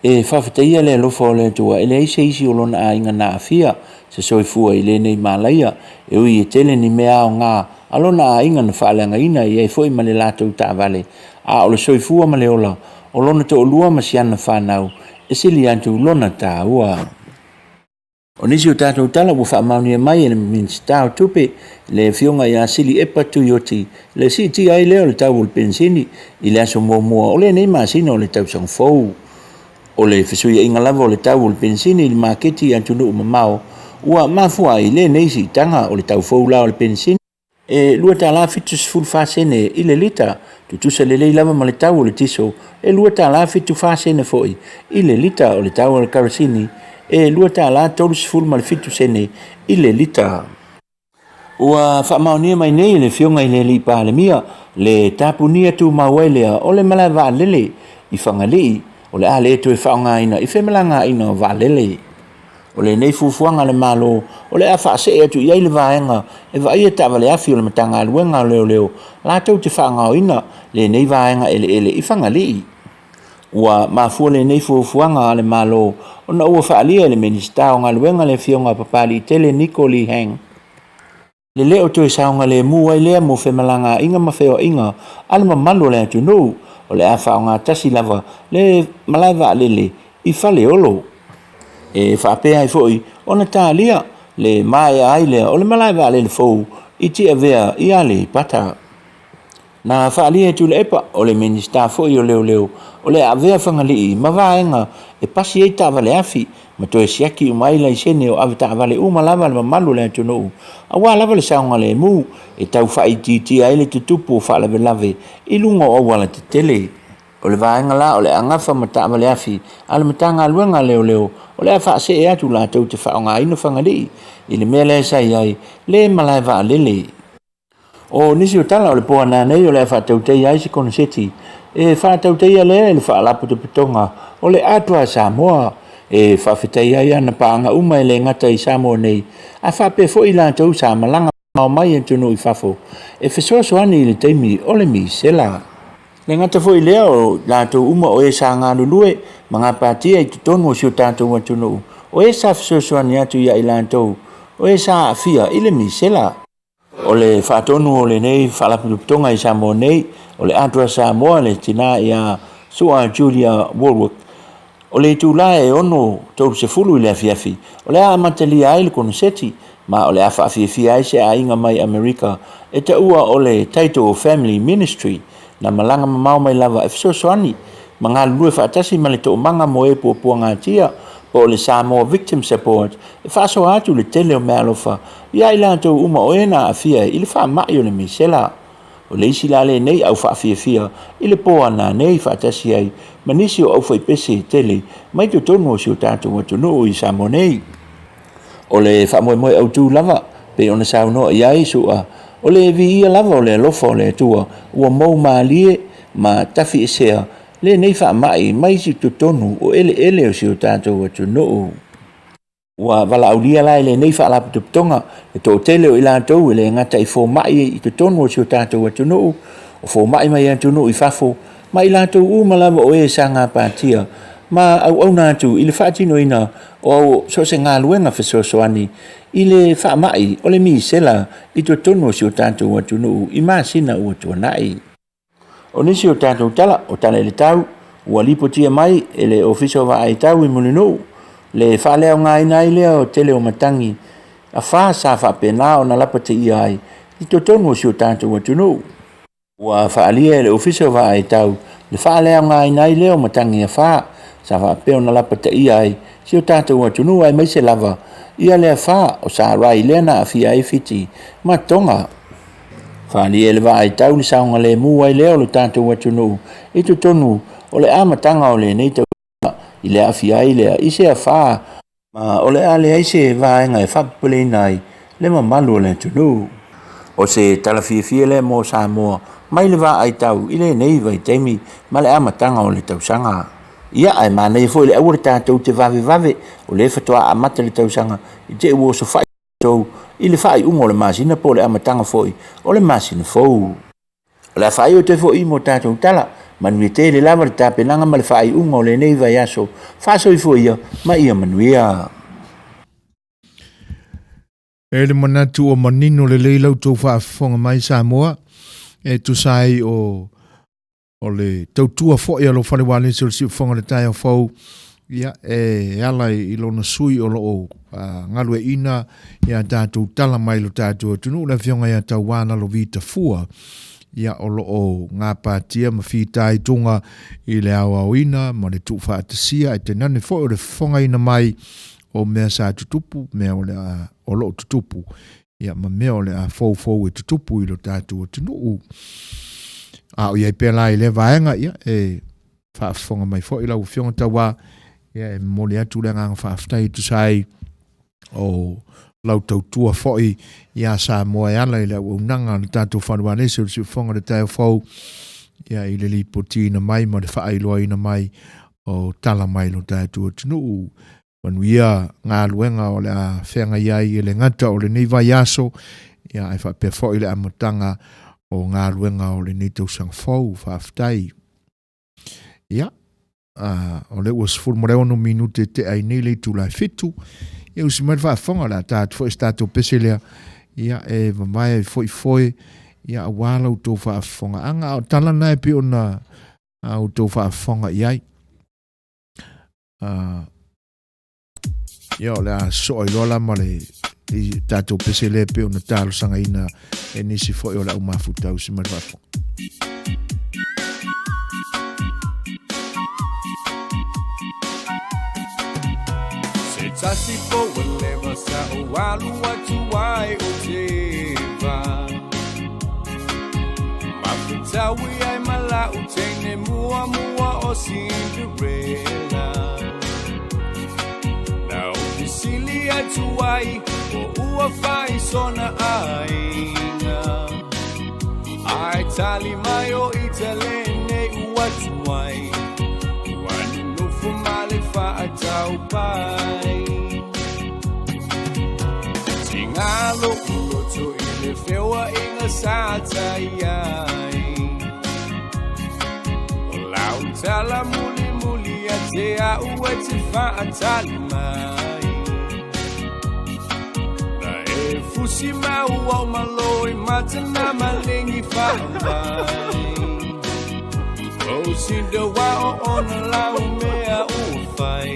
e faafetaia le alofa o le Atua e leai se isi o lona aiga na aafia se soifua i lenei malaia, e ui e tele ni mea aoga a lona aiga na faaleagaina i ai foi ma le latou taavale, a o le soifua ma le ola o lona toalua ma si ana fanau e sili atu lona taua. O nisi o tatou tala ua faamaonia mai e le Minisita o Tupe, le Afioga ia Sili Epa Tuioti, le siitia ai lea o le tau o le penisini i le aso muamua o lenei masina o le tausaga fou. O le fesuiaiga lava o le tau o le penisini i le maketi i atunuu mamao ua mafua ai lenei siitaga o le tau fou la o le penisini. E $2.74 sene i le lita, tutusa lelei lava ma le tau o le tiso e $2.74 sene foi i le lita, o le tau o le karasini e $2.37 sene i le lita. Ua faamaonia mai nei e le Afioga i le Alii Palemia Le tapunia tumau ai lea o le malae vaalele i Fagalii o le a le toe faaaogaina i femalagaaiga o vaalele. O lenei fuafuaga a le Malo o le a faasee atu i ai le vaega e vaaia taavale afi o le Matagaluega o Leoleo latou te faagaoina lenei vaega eleele i Fagalii. Ua mafua lenei fuafuaga a le Malo ona ua faaalia e le Minisita o Galuega le Afioga a Papaliitele Niko Lee Hang le le o toe saogalemu ai lea mo femalagaaiga ma feoaiga a le mamalu o le atunuu, o le a faaaoga tasi lava le malae vaalele i Faleolo. E faapea ai foi ona talia le maea ai lea o le malae vaalele fou i Tiavea i Aleipata. Na faaalia e Tuilaepa, o le Minisita foi o Leoleo, o le a avea Fagalii ma vaega e pasi ai taavale afi ma toe siaki uma ai laisene o avetaavale uma lava a le mamalu o le atunuu, aua lava le saogalemu e tau faaitiitia ai le tutupu o faalavelave i luga o auala tetele. O le vaega la o le a gafa ma taavale afi a le Matagaluega a Leoleo, o le a faasee atu latou te faaaogaina Fagalii i le mea lea sa i ai le malae vaalele. O nisi o tala o le po a nanei o le a faatautaia ai se koneseti e faatautaia lea e le Faalapotopotoga o le Atoa Samoa e faafetaia ai ana paaga uma e le gata i Samoa nei ae faapea foi i latou sa malaga mamao mai atunuu i fafo e fesoasoani i le taimi o le misela. Le gata foi i lea o latou uma o e sa galulue ma gapatia i totonu o si o tatou atunuu, o e sa fesoasoani atu ia i latou o e sa aafia i le misela. O le faatonu o lenei Faalapotopotoga i Samoa nei, o le Atoa Samoa, le tina ia Sua Julia Warwick. O le itula e 6:30 i le afiafi, o le a amatalia ai le koneseti, ma o le a faafiafia ai se aiga mai Amerika e taua o le Title Family Ministry, na malaga mamao mai lava e fesoasoani ma galulue faatasi ma le Toomaga mo e Puapuagatia po o le Samoa Victim Support e faasoa atu le tele o meaalofa ia i latou uma o e na aafia i le faamai o le misela. O le isi la lenei au faafiafia i le po a nanei faatasi ai ma nisi o aufaipese tele mai totonu o si o tatou atunuu i Samoa nei. O le faamoemoe autu lava pei ona saunoa i ai Su'a, o le viia lava o le alofa o le Atua ua mou malie ma tafiesea lenei faamai mai totonu o eleele o si o tatou atunuu. Ua valaaulia la e lenei faalapotopotoga le toatele o i latou e le gata i fomai i totonu o si o tatou atunuu, o fomai mai atunuu i fafo, ma i latou uma lava o e sa gapatia ma auauna atu i le faatinoina o so o se galuega fesoasoani i le faamai o le misela i totonu o si o tatou atunuu i masina ua tuanai. O nisi o tatou tala, o tala i le tau, ua lipotia mai e le Ofisa o Vaai Tau i Mulinuu le faaleaogaina ai lea o tele o matagi afa sa faapena ona lapataia ai i totonu o si o tatou atunuu. Ua faaalia e le Ofisa o Vaai Tau le faaleaogaina ai lea o matagi afa sa faapea ona lapataia ai si o tatou atunuu aemaise lava ia le afa o Sarai lea na aafia ai Fiti ma Tonga. Faaalia e le Vaai Tau le saogalemu ai lea o lo tatou atunuu i totonu o le amataga o lenei tausaga i le aafia ai lea i se afa ma o le a leai se vaega e faapopoleina ai le mamalu o le atunuu. O se tala fiafia lea mo Samoa mai le vaai tau i lenei vaitaimi ma le amataga o le tausaga. Ia, ae manaia foi le aua le tatou te vavevave, o lea faatoa amata le tausaga i te i ua osofai tatou i le faaiuga o le masina po o le amataga foi o le masina fou. O le a faaiu atu ai foi mo tatou tala. Manuia tele lava le tapenaga ma le faaiuga o lenei vaiaso. Faasoifua ia ma ia manuia. E le manatu ua manino lelei la outou faafofoga mai Samoa e tusa ai o o le tautua foi a lou fale ualesi o le siufofoga o le taeao fou, ia, e ala i lona sui o lo o galueaiina ia tatou tala mai lo tatou atunuu, le afioga ia Tauā Lalovi Tafua, ia, o lo o gapatia ma fitaituga i le aoaoina ma le tuufaatasia, ae tainane foi o le fofogaina mai o mea sa tutupu, mea o le a, o lo o tutupu ia ma mea o le a foufou e tutupu i lo tatou atunuu. A o i ai pea la i lea vaega, ia, e faafofoga mai foi lau Afioga Tauā, ia, e momoli atu le agaga faafetai e tusa ai o lau tautua foi iā Samoa e ala i le auaunaga a le tatou Falevalese o le Siufofoga i le taeao fou, ia i le lipotiina mai ma le faailoaina mai o tala mai lo tatou atunuu. Manuia galuega o le a feagai ai e le gata o lenei vaiaso, ia ae faapea foi le amataga o galuega o lenei tausaga fou. Faafetai. Ia, o lea ua 16 minute e tea ai nei le itula e 7. Ia usi mai le faafofoga, o le a ta atu foi se tatou pese lea, ia e mamae ai foi foe, ia aua la outou faafofogaaga. A o tala na e pei ona a outou faafofoga i ai. Ia o le a soa ai loa la ma le i tatou pese lea e pei ona talosagaina e nisi foi o le au mafuta usi mai le faafofoga. Se tasi po ua leva sa o alu atu ai o teva Mafetaui ai ma lau teine mua mua o Cinderella Na o fesili atu ai po ua fai sona aiga Ai tali mai o ita lenei ua tuai Ua nonofo ma le faataupai Tigalo loto i le feoaiga sa tai ai O lau tala mulimuli ia te au e te faatali mai Na e fusi mau au malo i matana malengi faamai O sinda wa o ona lau mea ua fai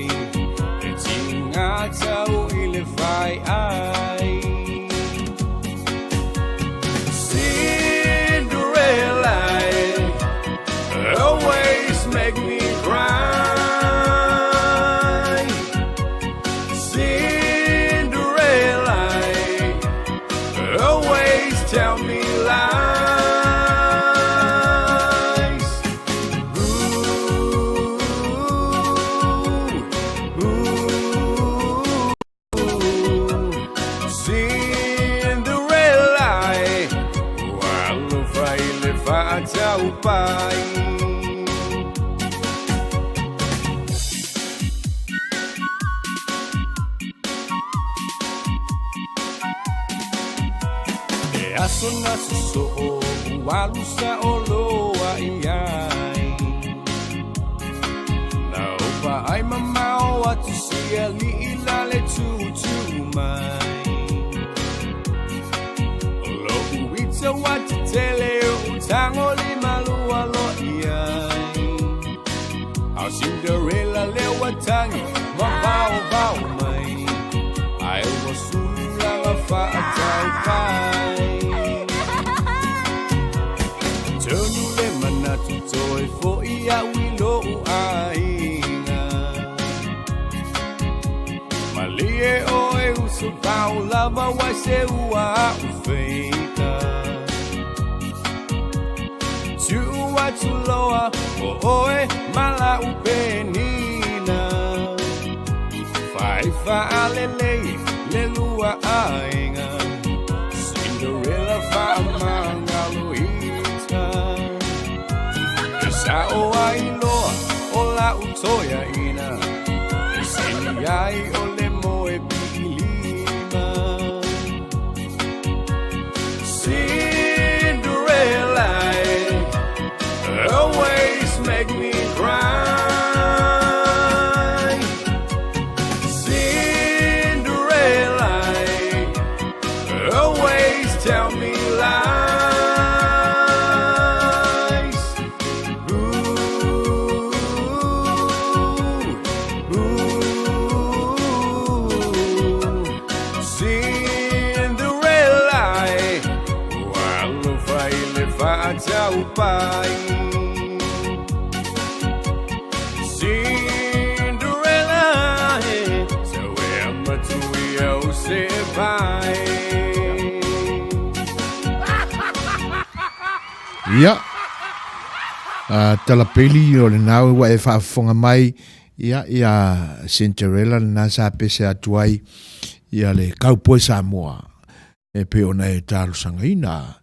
E tiga tau i le fai ai Cinderella always make me cry Cinderella always tell me lies Ooh, ooh, Cinderella ua alofa i le faataupai. E aso na sosoo ua alu sao loa i ai Na o vaai mamao atu si ali'i la le tūtū mai O lo'u ita ua tetele o'u tago limalua loa i ai A o Cinderella lea ua tagi ma vaovao mai Ae ua sulu lana faataupai Tonu le manatu toe fo'i a'u i lo'u aiga Malie oe uso pau lava wai se ua a'u feita Tu'u atu loa o oe ma la'u penina Faifaalelei le lua aiga Cinderella faamagaloita E sa'o ai loa o la'u toeaina E sili ai o le moe pi'ilima Cinderella always make me cry Cinderella always tell me lies Ooh, ooh, Cinderella ua alofa i le faataupai Cinderella sa ea matuia o se vai. Ia, talapeli o lena ua e faafofoga mai, ia, ia Cinderella lena sa pese atu ai, Ia le Cowboy Samoa e pei ona e talosagaina.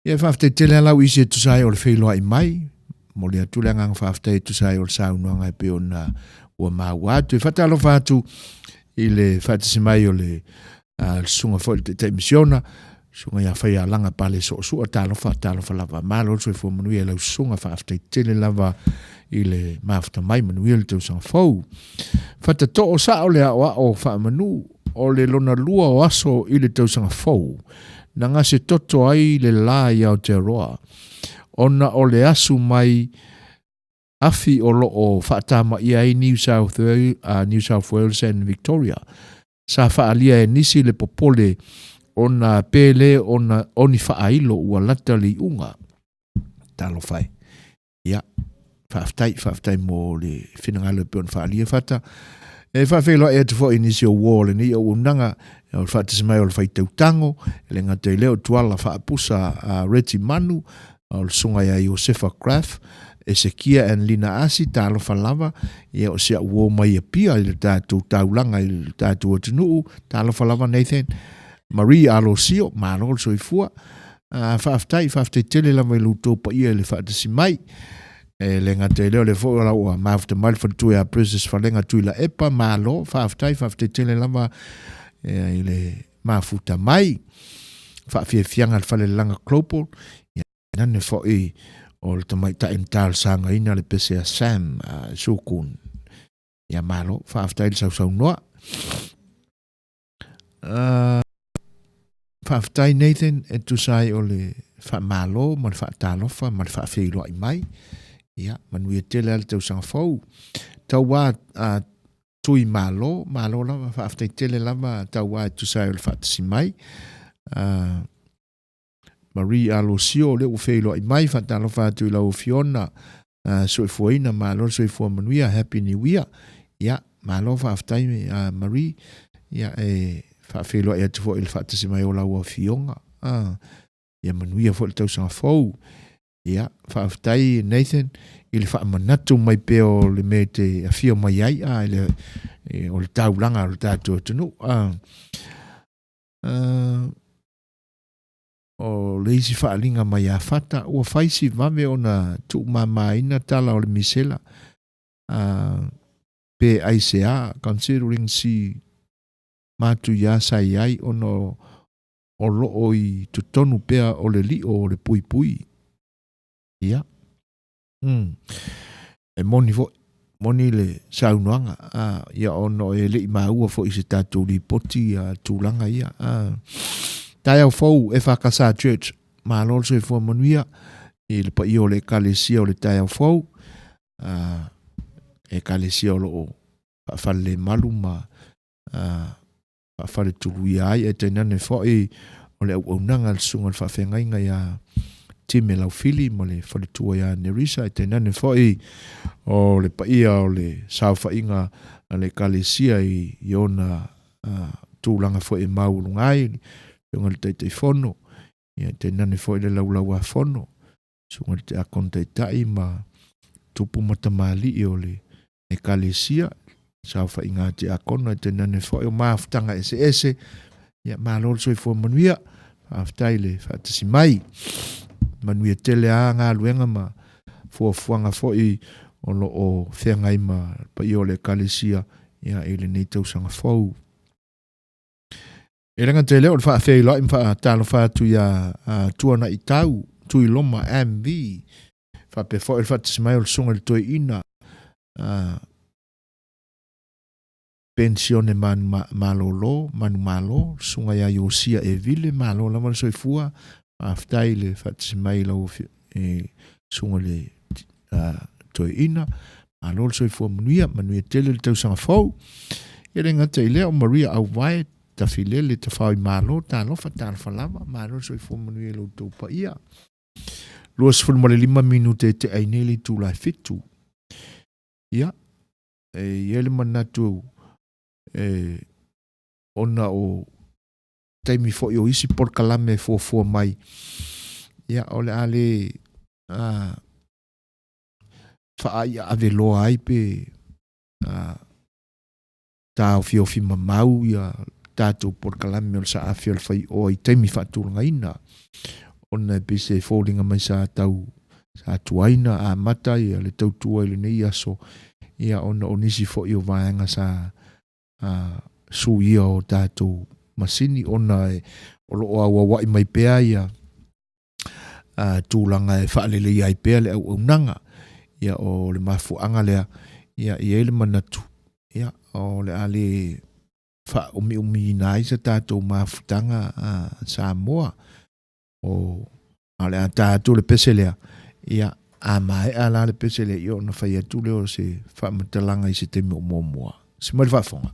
Ia faafetai tele lava lau isi e tusa ai o le feiloai mai. Momoli atu le agaga faafetai e tusa ai o le saunoaga e pei ona ua maua atu. E faatalofa atu i le faatasi mai o le susuga foi i le Taitai Misiona, susuga ia Faialaga Pale Soosua, talofa, talofa lava. Malo le soifua manuia i lau susuga, faafetai tele lava i le mafuta mai, manuia le tausaga fou. Fatatoo sao le aoao faamanu o le lona lua o aso i le tausaga fou, na gase toto ai le la i Aotearoa, ona o le asu mai afi o lo o faatamaia ai New South, New South Wales and Victoria. Sa faaalia e nisi le popole ona pe le ona o ni faailo ua lata le iuga. Talofa e. Ia, faafetai, faafetai mo le finagalo e pei ona faaalia Fata. E faafeiloai atu foi i nisi o uo o lenei auaunaga, o le faatasi mai o le faitau tago, e le gata i lea o Tuala Faapusa a Reggie Manu, o le susuga ia Iosefa Graf, Esekia and Lina Asi, talofa lava, ia o si au uo mai Apia i le tatou taulaga i le tatou atunuu, talofa lava Nathan. Marie Alosio, malo le soifua. Faafetai, faafetai tele lava i lo outou paia i le faatasi mai. E le gata i lea, o lea foi o la ua mafuta mai le faletua ia Precious Falega Tuilaepa, malo, faafetai, faafetai tele lava i le mafuta mai. Faafiafiaga a le Falelelaga Global, ia nane foi o le tamaitai na talosagaina le pese a Sam Sukun. Ia malo, faafetai le sausaunoa. Faafetai Nathan e tusa ai o le faamalo ma le faatalofa ma le faafeiloai mai. Ia, manuia tele lava le tausaga fou. Tauā a Tui Malo, malo lava, faafetai tele lava Tauā e tusa ai o le faatasi mai. Marie Alosio, o lea ua feiloai mai, faatalofa atu i lau Afioga soifuaina, malo le soifua manuia, Happy New Year. Ia, malo faafetai Marie, ia e faafeiloai atu foi i le faatasi mai o lau Afioga. Ia manuia foi le tausaga fou. Ia, faafetai Nathan i le faamanatu mai pea o le mea e te afio mai ai, i le, o le taulaga o le tatou atunuu. O le isi faaaliga mai ia Fata, ua fai si vave ona tuumamaina tala o le misela, pe aisea, considering si matuia sa i ai ona o loo i totonu pea o le lio o le puipui. Ia. E moni foi, moni le saunoaga, ia ona e le i maua foi i se tatou lipoti ia tulaga ia. Taeao fou, EFKS Church, malo le soifua manuia i le paia o le Ekalesia o le taeao fou, Ekalesia o lo o faafalelemalu ma faafaletuluia ai, ae tainane foi o le auaunaga a le Susuga i le Faafeagaiga ia Time Laufili ma le faletua ia Nerisa, ae tainane foi o le paia o le saofaiga a le Ekalesia i ona tulaga foi e maualuga ai, le Afioga i le Taitaifono, ia tainane foi le Laulauafono, Susuga i le Tiakono Taitai ma tupu ma tamalii o le Ekalesia, saofaiga a tiakono, ae tainane foi o mafutaga eseese. Ia, malo le soifua manuia, faafetai le faatasi mai. Manuia tele lava galuega ma fuafuaga foi o lo o feagai ma le paia o le Ekalesia ia, i lenei tausaga fou. E le gata i lea o le faafeiloai ma faatalofa atu ia Tuanaitau Tuiloma MV, faapea foi le faatasi mai o le Susuga i le Toeaina Penisione Malolo, Manumalo, le Susuga ia Iosia Evile, malo lava le soifua, faafetai le faatasi mai i lau Susuga i le Toeaina, malo le soifua manuia, manuia tele le tausaga fou. E le gata i lea o Maria Auvae, Tafilele, Tafaoimalo, talofa, talofa lava, malo le soifua manuia i lo outou paia. 25 minute e tea ai nei le itula e 7. Ia, e i ai le manatu e, ona o taimi foi o isi polokalame e fuafua mai, ia, o le a le faaiaave loa ai pe taofiofi mamau ia tatou polokalame o le Saafi o le Faioa i taimi faatulagaina, ona e pei se foliga mai sa tau sa tuaina amata ia le tautua i lenei aso, ia ona o nisi foi o vaega sa suia o tatou masini ona e, o lo o auauai mai pea ia tulaga e faaleleia ai pea le auaunaga. Ia o le mafuaaga lea, ia e i ai le manatu, ia o le a le faaumiumiina ai sa tatou mafutaga a Samoa. O a o le a ta atu le pese lea, ia a maea la le pese lea, ia ona fai atu lea o se faamatalaga i se taimi o muamua. Se mai le faafofoga.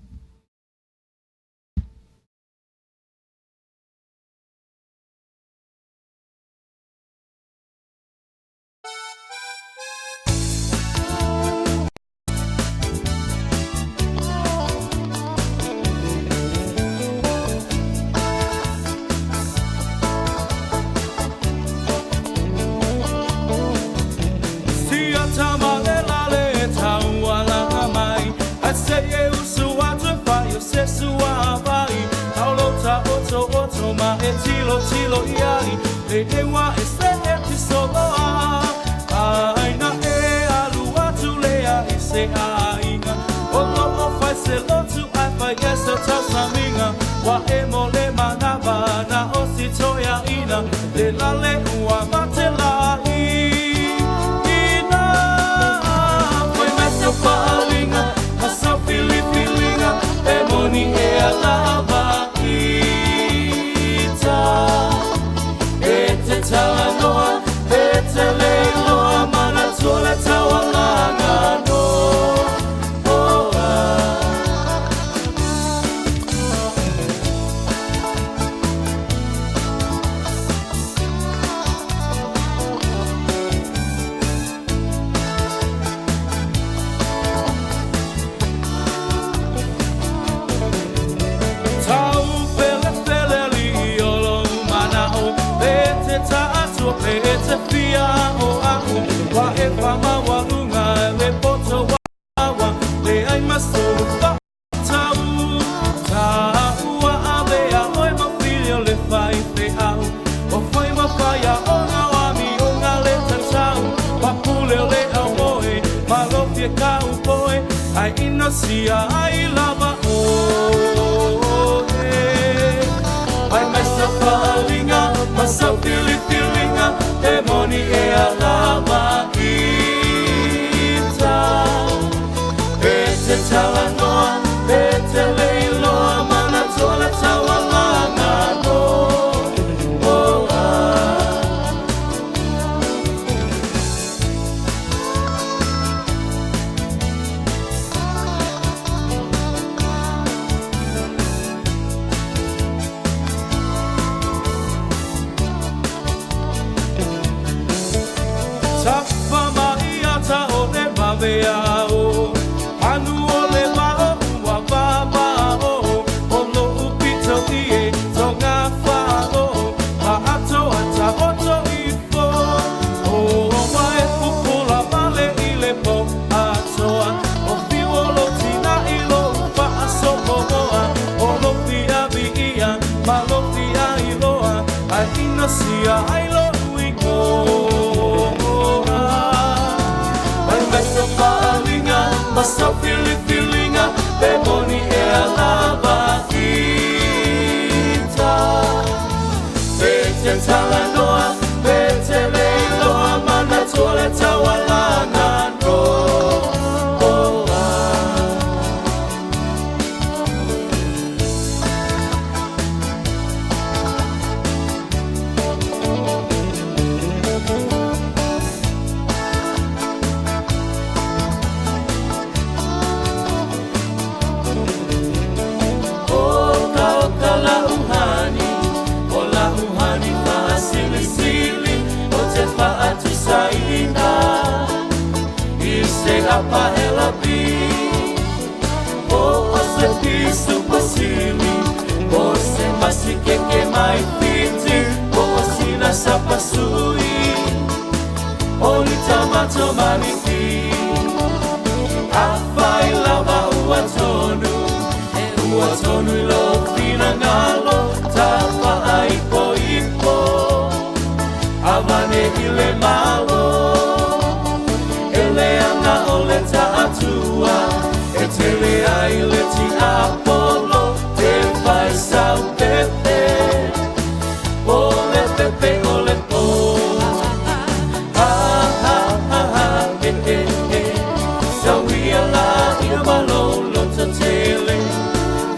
la ina ma lou loto tele.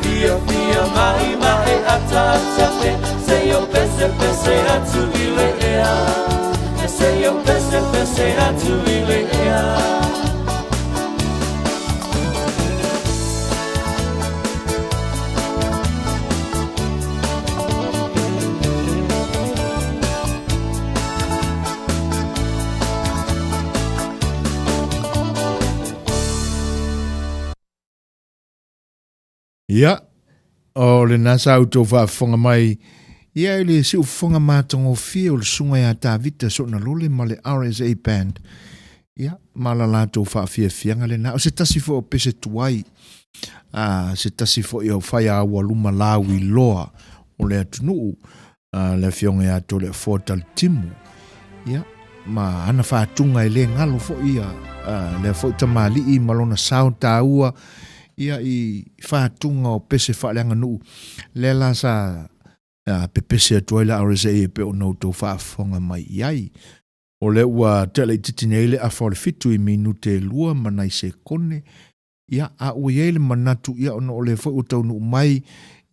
Fiafia mai ma e ataata e se o pese pese atu i le ea. E se o pese pese atu i le ea. Ia, o lena sa outou faafofoga mai ia i le siufofoga matagofie o le susuga ia Tavita Soonalole ma le RSA Band. Ia, ma la latou faafiafiaga lena. O se tasi foi o pese tuai, a, se tasi foi o faiaua luma lauiloa o le atunuu, a, le afioga ia Toleafoa Talitimu. Ia, ma ana faatuga e le galo foi ia, a, lea foi tamalii ma lona sao taua ia i faatuga o pese faaleaganuu. Lea la sa a, pepese atu ai le RSA e pei ona outou faafofoga mai i ai. O lea ua tele itiiti nei le afa o le 7 i minute e 2 ma nai sekone. Ia, a ua i ai le manatu, ia, ona o lea foi ua taunuu mai,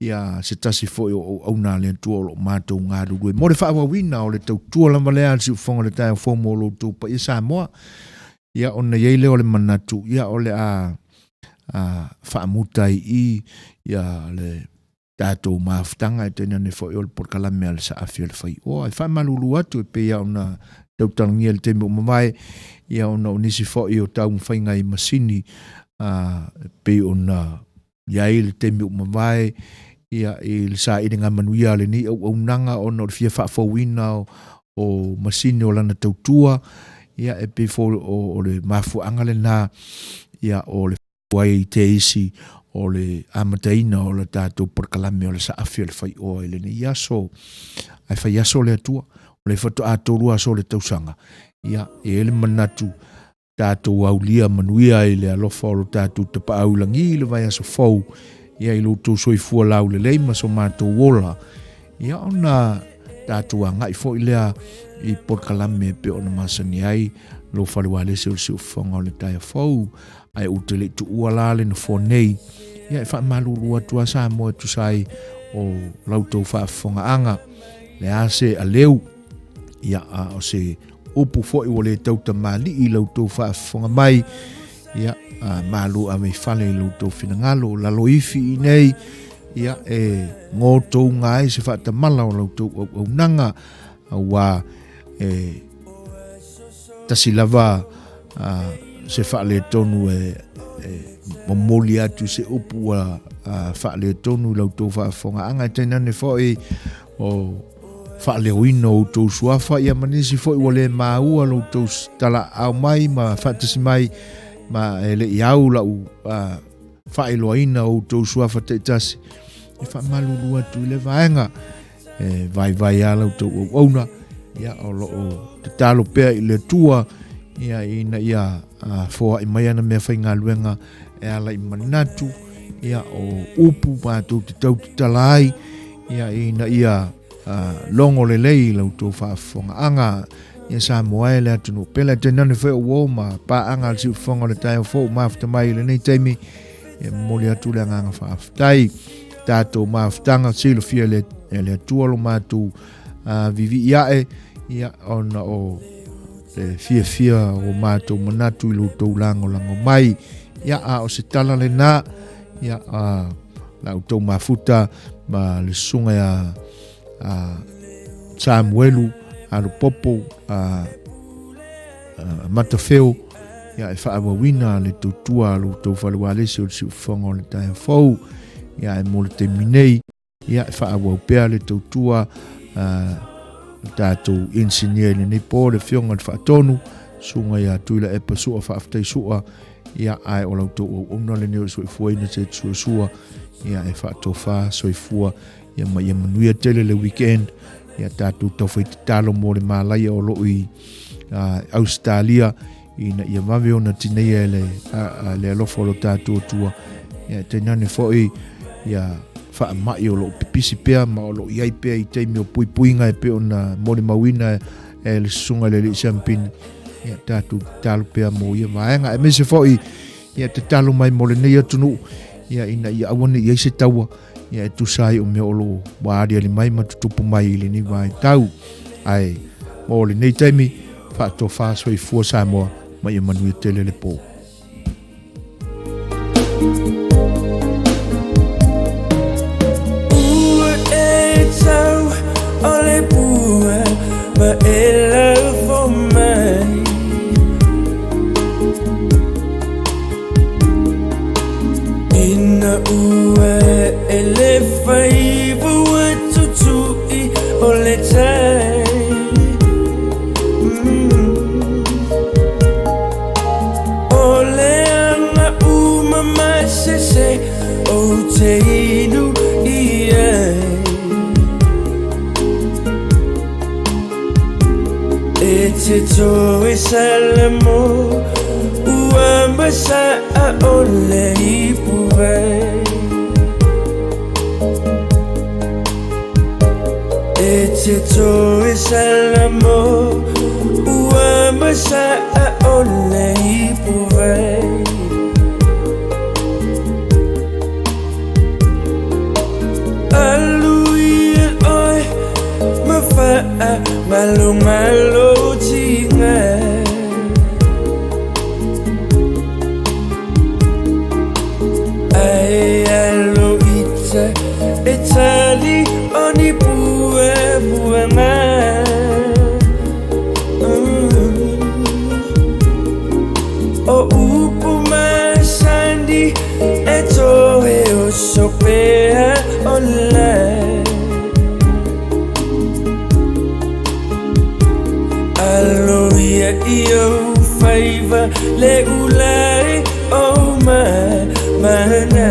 ia, se tasi foi o auauna a le Atua o lo o matou galulue mo le faaauauina o le tautua lava lea a le Siufofoga o le Taeao Fou mo lo outou paia Samoa. Ia, ona i ai lea o le manatu, ia, o le a, a faamuta ai i i, ia, le tatou mafutaga e tainane foi o le polokalame a le Saafi o le Faioa. E faamalulu atu e pei lava ona tautalagia i le taimi ua mavae, ia ona o nisi foi o taumafaiga i masini a, e pei ona i ai le taimi ua mavae ia i le sailiga manuia a lenei auaunaga ona o le fia faafouina o, o masini o lana tautua, ia e pei foi o, o le mafuaaga lena ia o le ai te isi o le amataina o le tatou polokalame o le saafi o le faioa i lenei aso. Ae fai aso le Atua, o le faatoa 3 aso o le tausaga. Ia, e i ai le manatu tatou aulia manuia i le alofa o lo tatou tapaau i lagi i le vaiaso fou, ia i lo outou soifua laulelei ma so matou ola. Ia ona tatou agai foi lea i polokalame e pei ona masani ai lou fale ualesi o le siufofoga o le taeao fou. Ae ou te le i tuua la le nofoa nei, ia e faamalulu atu a Samoa e tusa ai o la outou faafofogaaga. Le a se aleu, ia a o se upu foi ua le tautamalii i la outou faafofoga mai, ia a malu ave i fale i la outou finagalo, lalo ifi i nei, ia e gotouga ai se faatamala o la outou auaunaga, auā e tasi lava a, se faaletonu e, e momoli atu se upu ua faaletonu i la outou faafofogaaga, e tainane foi o faaleoina o outou suafa, ia ma nisi foi ua le maua lo outou talaau mai ma faatasi mai ma e le i au lau faailoaina o outou suafa taitasi. E faamalulu atu i le vaega e vaivai a la outou auauna, ia o lo o tatalo pea i le Atua ia ina ia foai mai ana mea faigaluega e ala i manatu ia o upu matou te tautatala ai ia ina ia logo lelei i la outou faafofogaaga. Ia Samoa e le atunuu pele, tainane foi o uo ma paaga a le siufofoga o le taeao fou mafuta mai i lenei taimi, e momoli atu le agaga faafetai. Tatou mafutaga silafia e le Atua lo matou vivii ae, ia ona o le fiafia o matou manatu i lo outou lagolago mai. Ia a o se tala lena, ia a la outou mafuta ma le susuga ia a Samuelu Alupopo a Matafeo, ia e faaauauina le tautua a lo outou fale ualesi o le siufofoga o le taeao fou. Ia e mo le taimi nei, ia e faaauau pea le tautua a le tatou engineer i lenei po, le afioga i le Faatonu, susuga ia Tuilaepa Sua, faafetai Sua. Ia ae o la outou auauna lenei o le soifuaina se suasua, ia e faatofa soifua ia ma ia manuia tele le weekend. Ia tatou taufai tatalo mo le malaia o loo i Australia ina ia vave ona tineia e le, le alofa o lo tatou Atua. Ia tainane foi ia faamai o loo pipisi pea ma o loo i ai pea i taimi o puipuiga e pei ona molimauina e le susuga i le alii Siampini. Ia tatou tatalo pea mo ia vaega, aemaise foi Ia tatalo mai mo lenei atunuu, ia ina ia aua ne i ai se taua, ia e tusa ai o mea o lo o ua aliali mai ma tutupu mai i lenei vaitau. Ae mo lenei taimi, faatofa soifua Samoa ma ia manuia tele le po. Ua e tau o le pua ma e lafo mai. Ina ua e le faiva ua tutui o le tai. O le aga uma masese o te inu i ai. E te toe salamo ua masa a o le ipu vai. E te toe salamo ua masa a o le ipu vai. Alu ia oe ma faa malo malo tinga. Ai alo ita e tali o ni pua pua ma. O upu masani e toe o sopea o lai. Alo ia i o faiva le ulai o ma mana.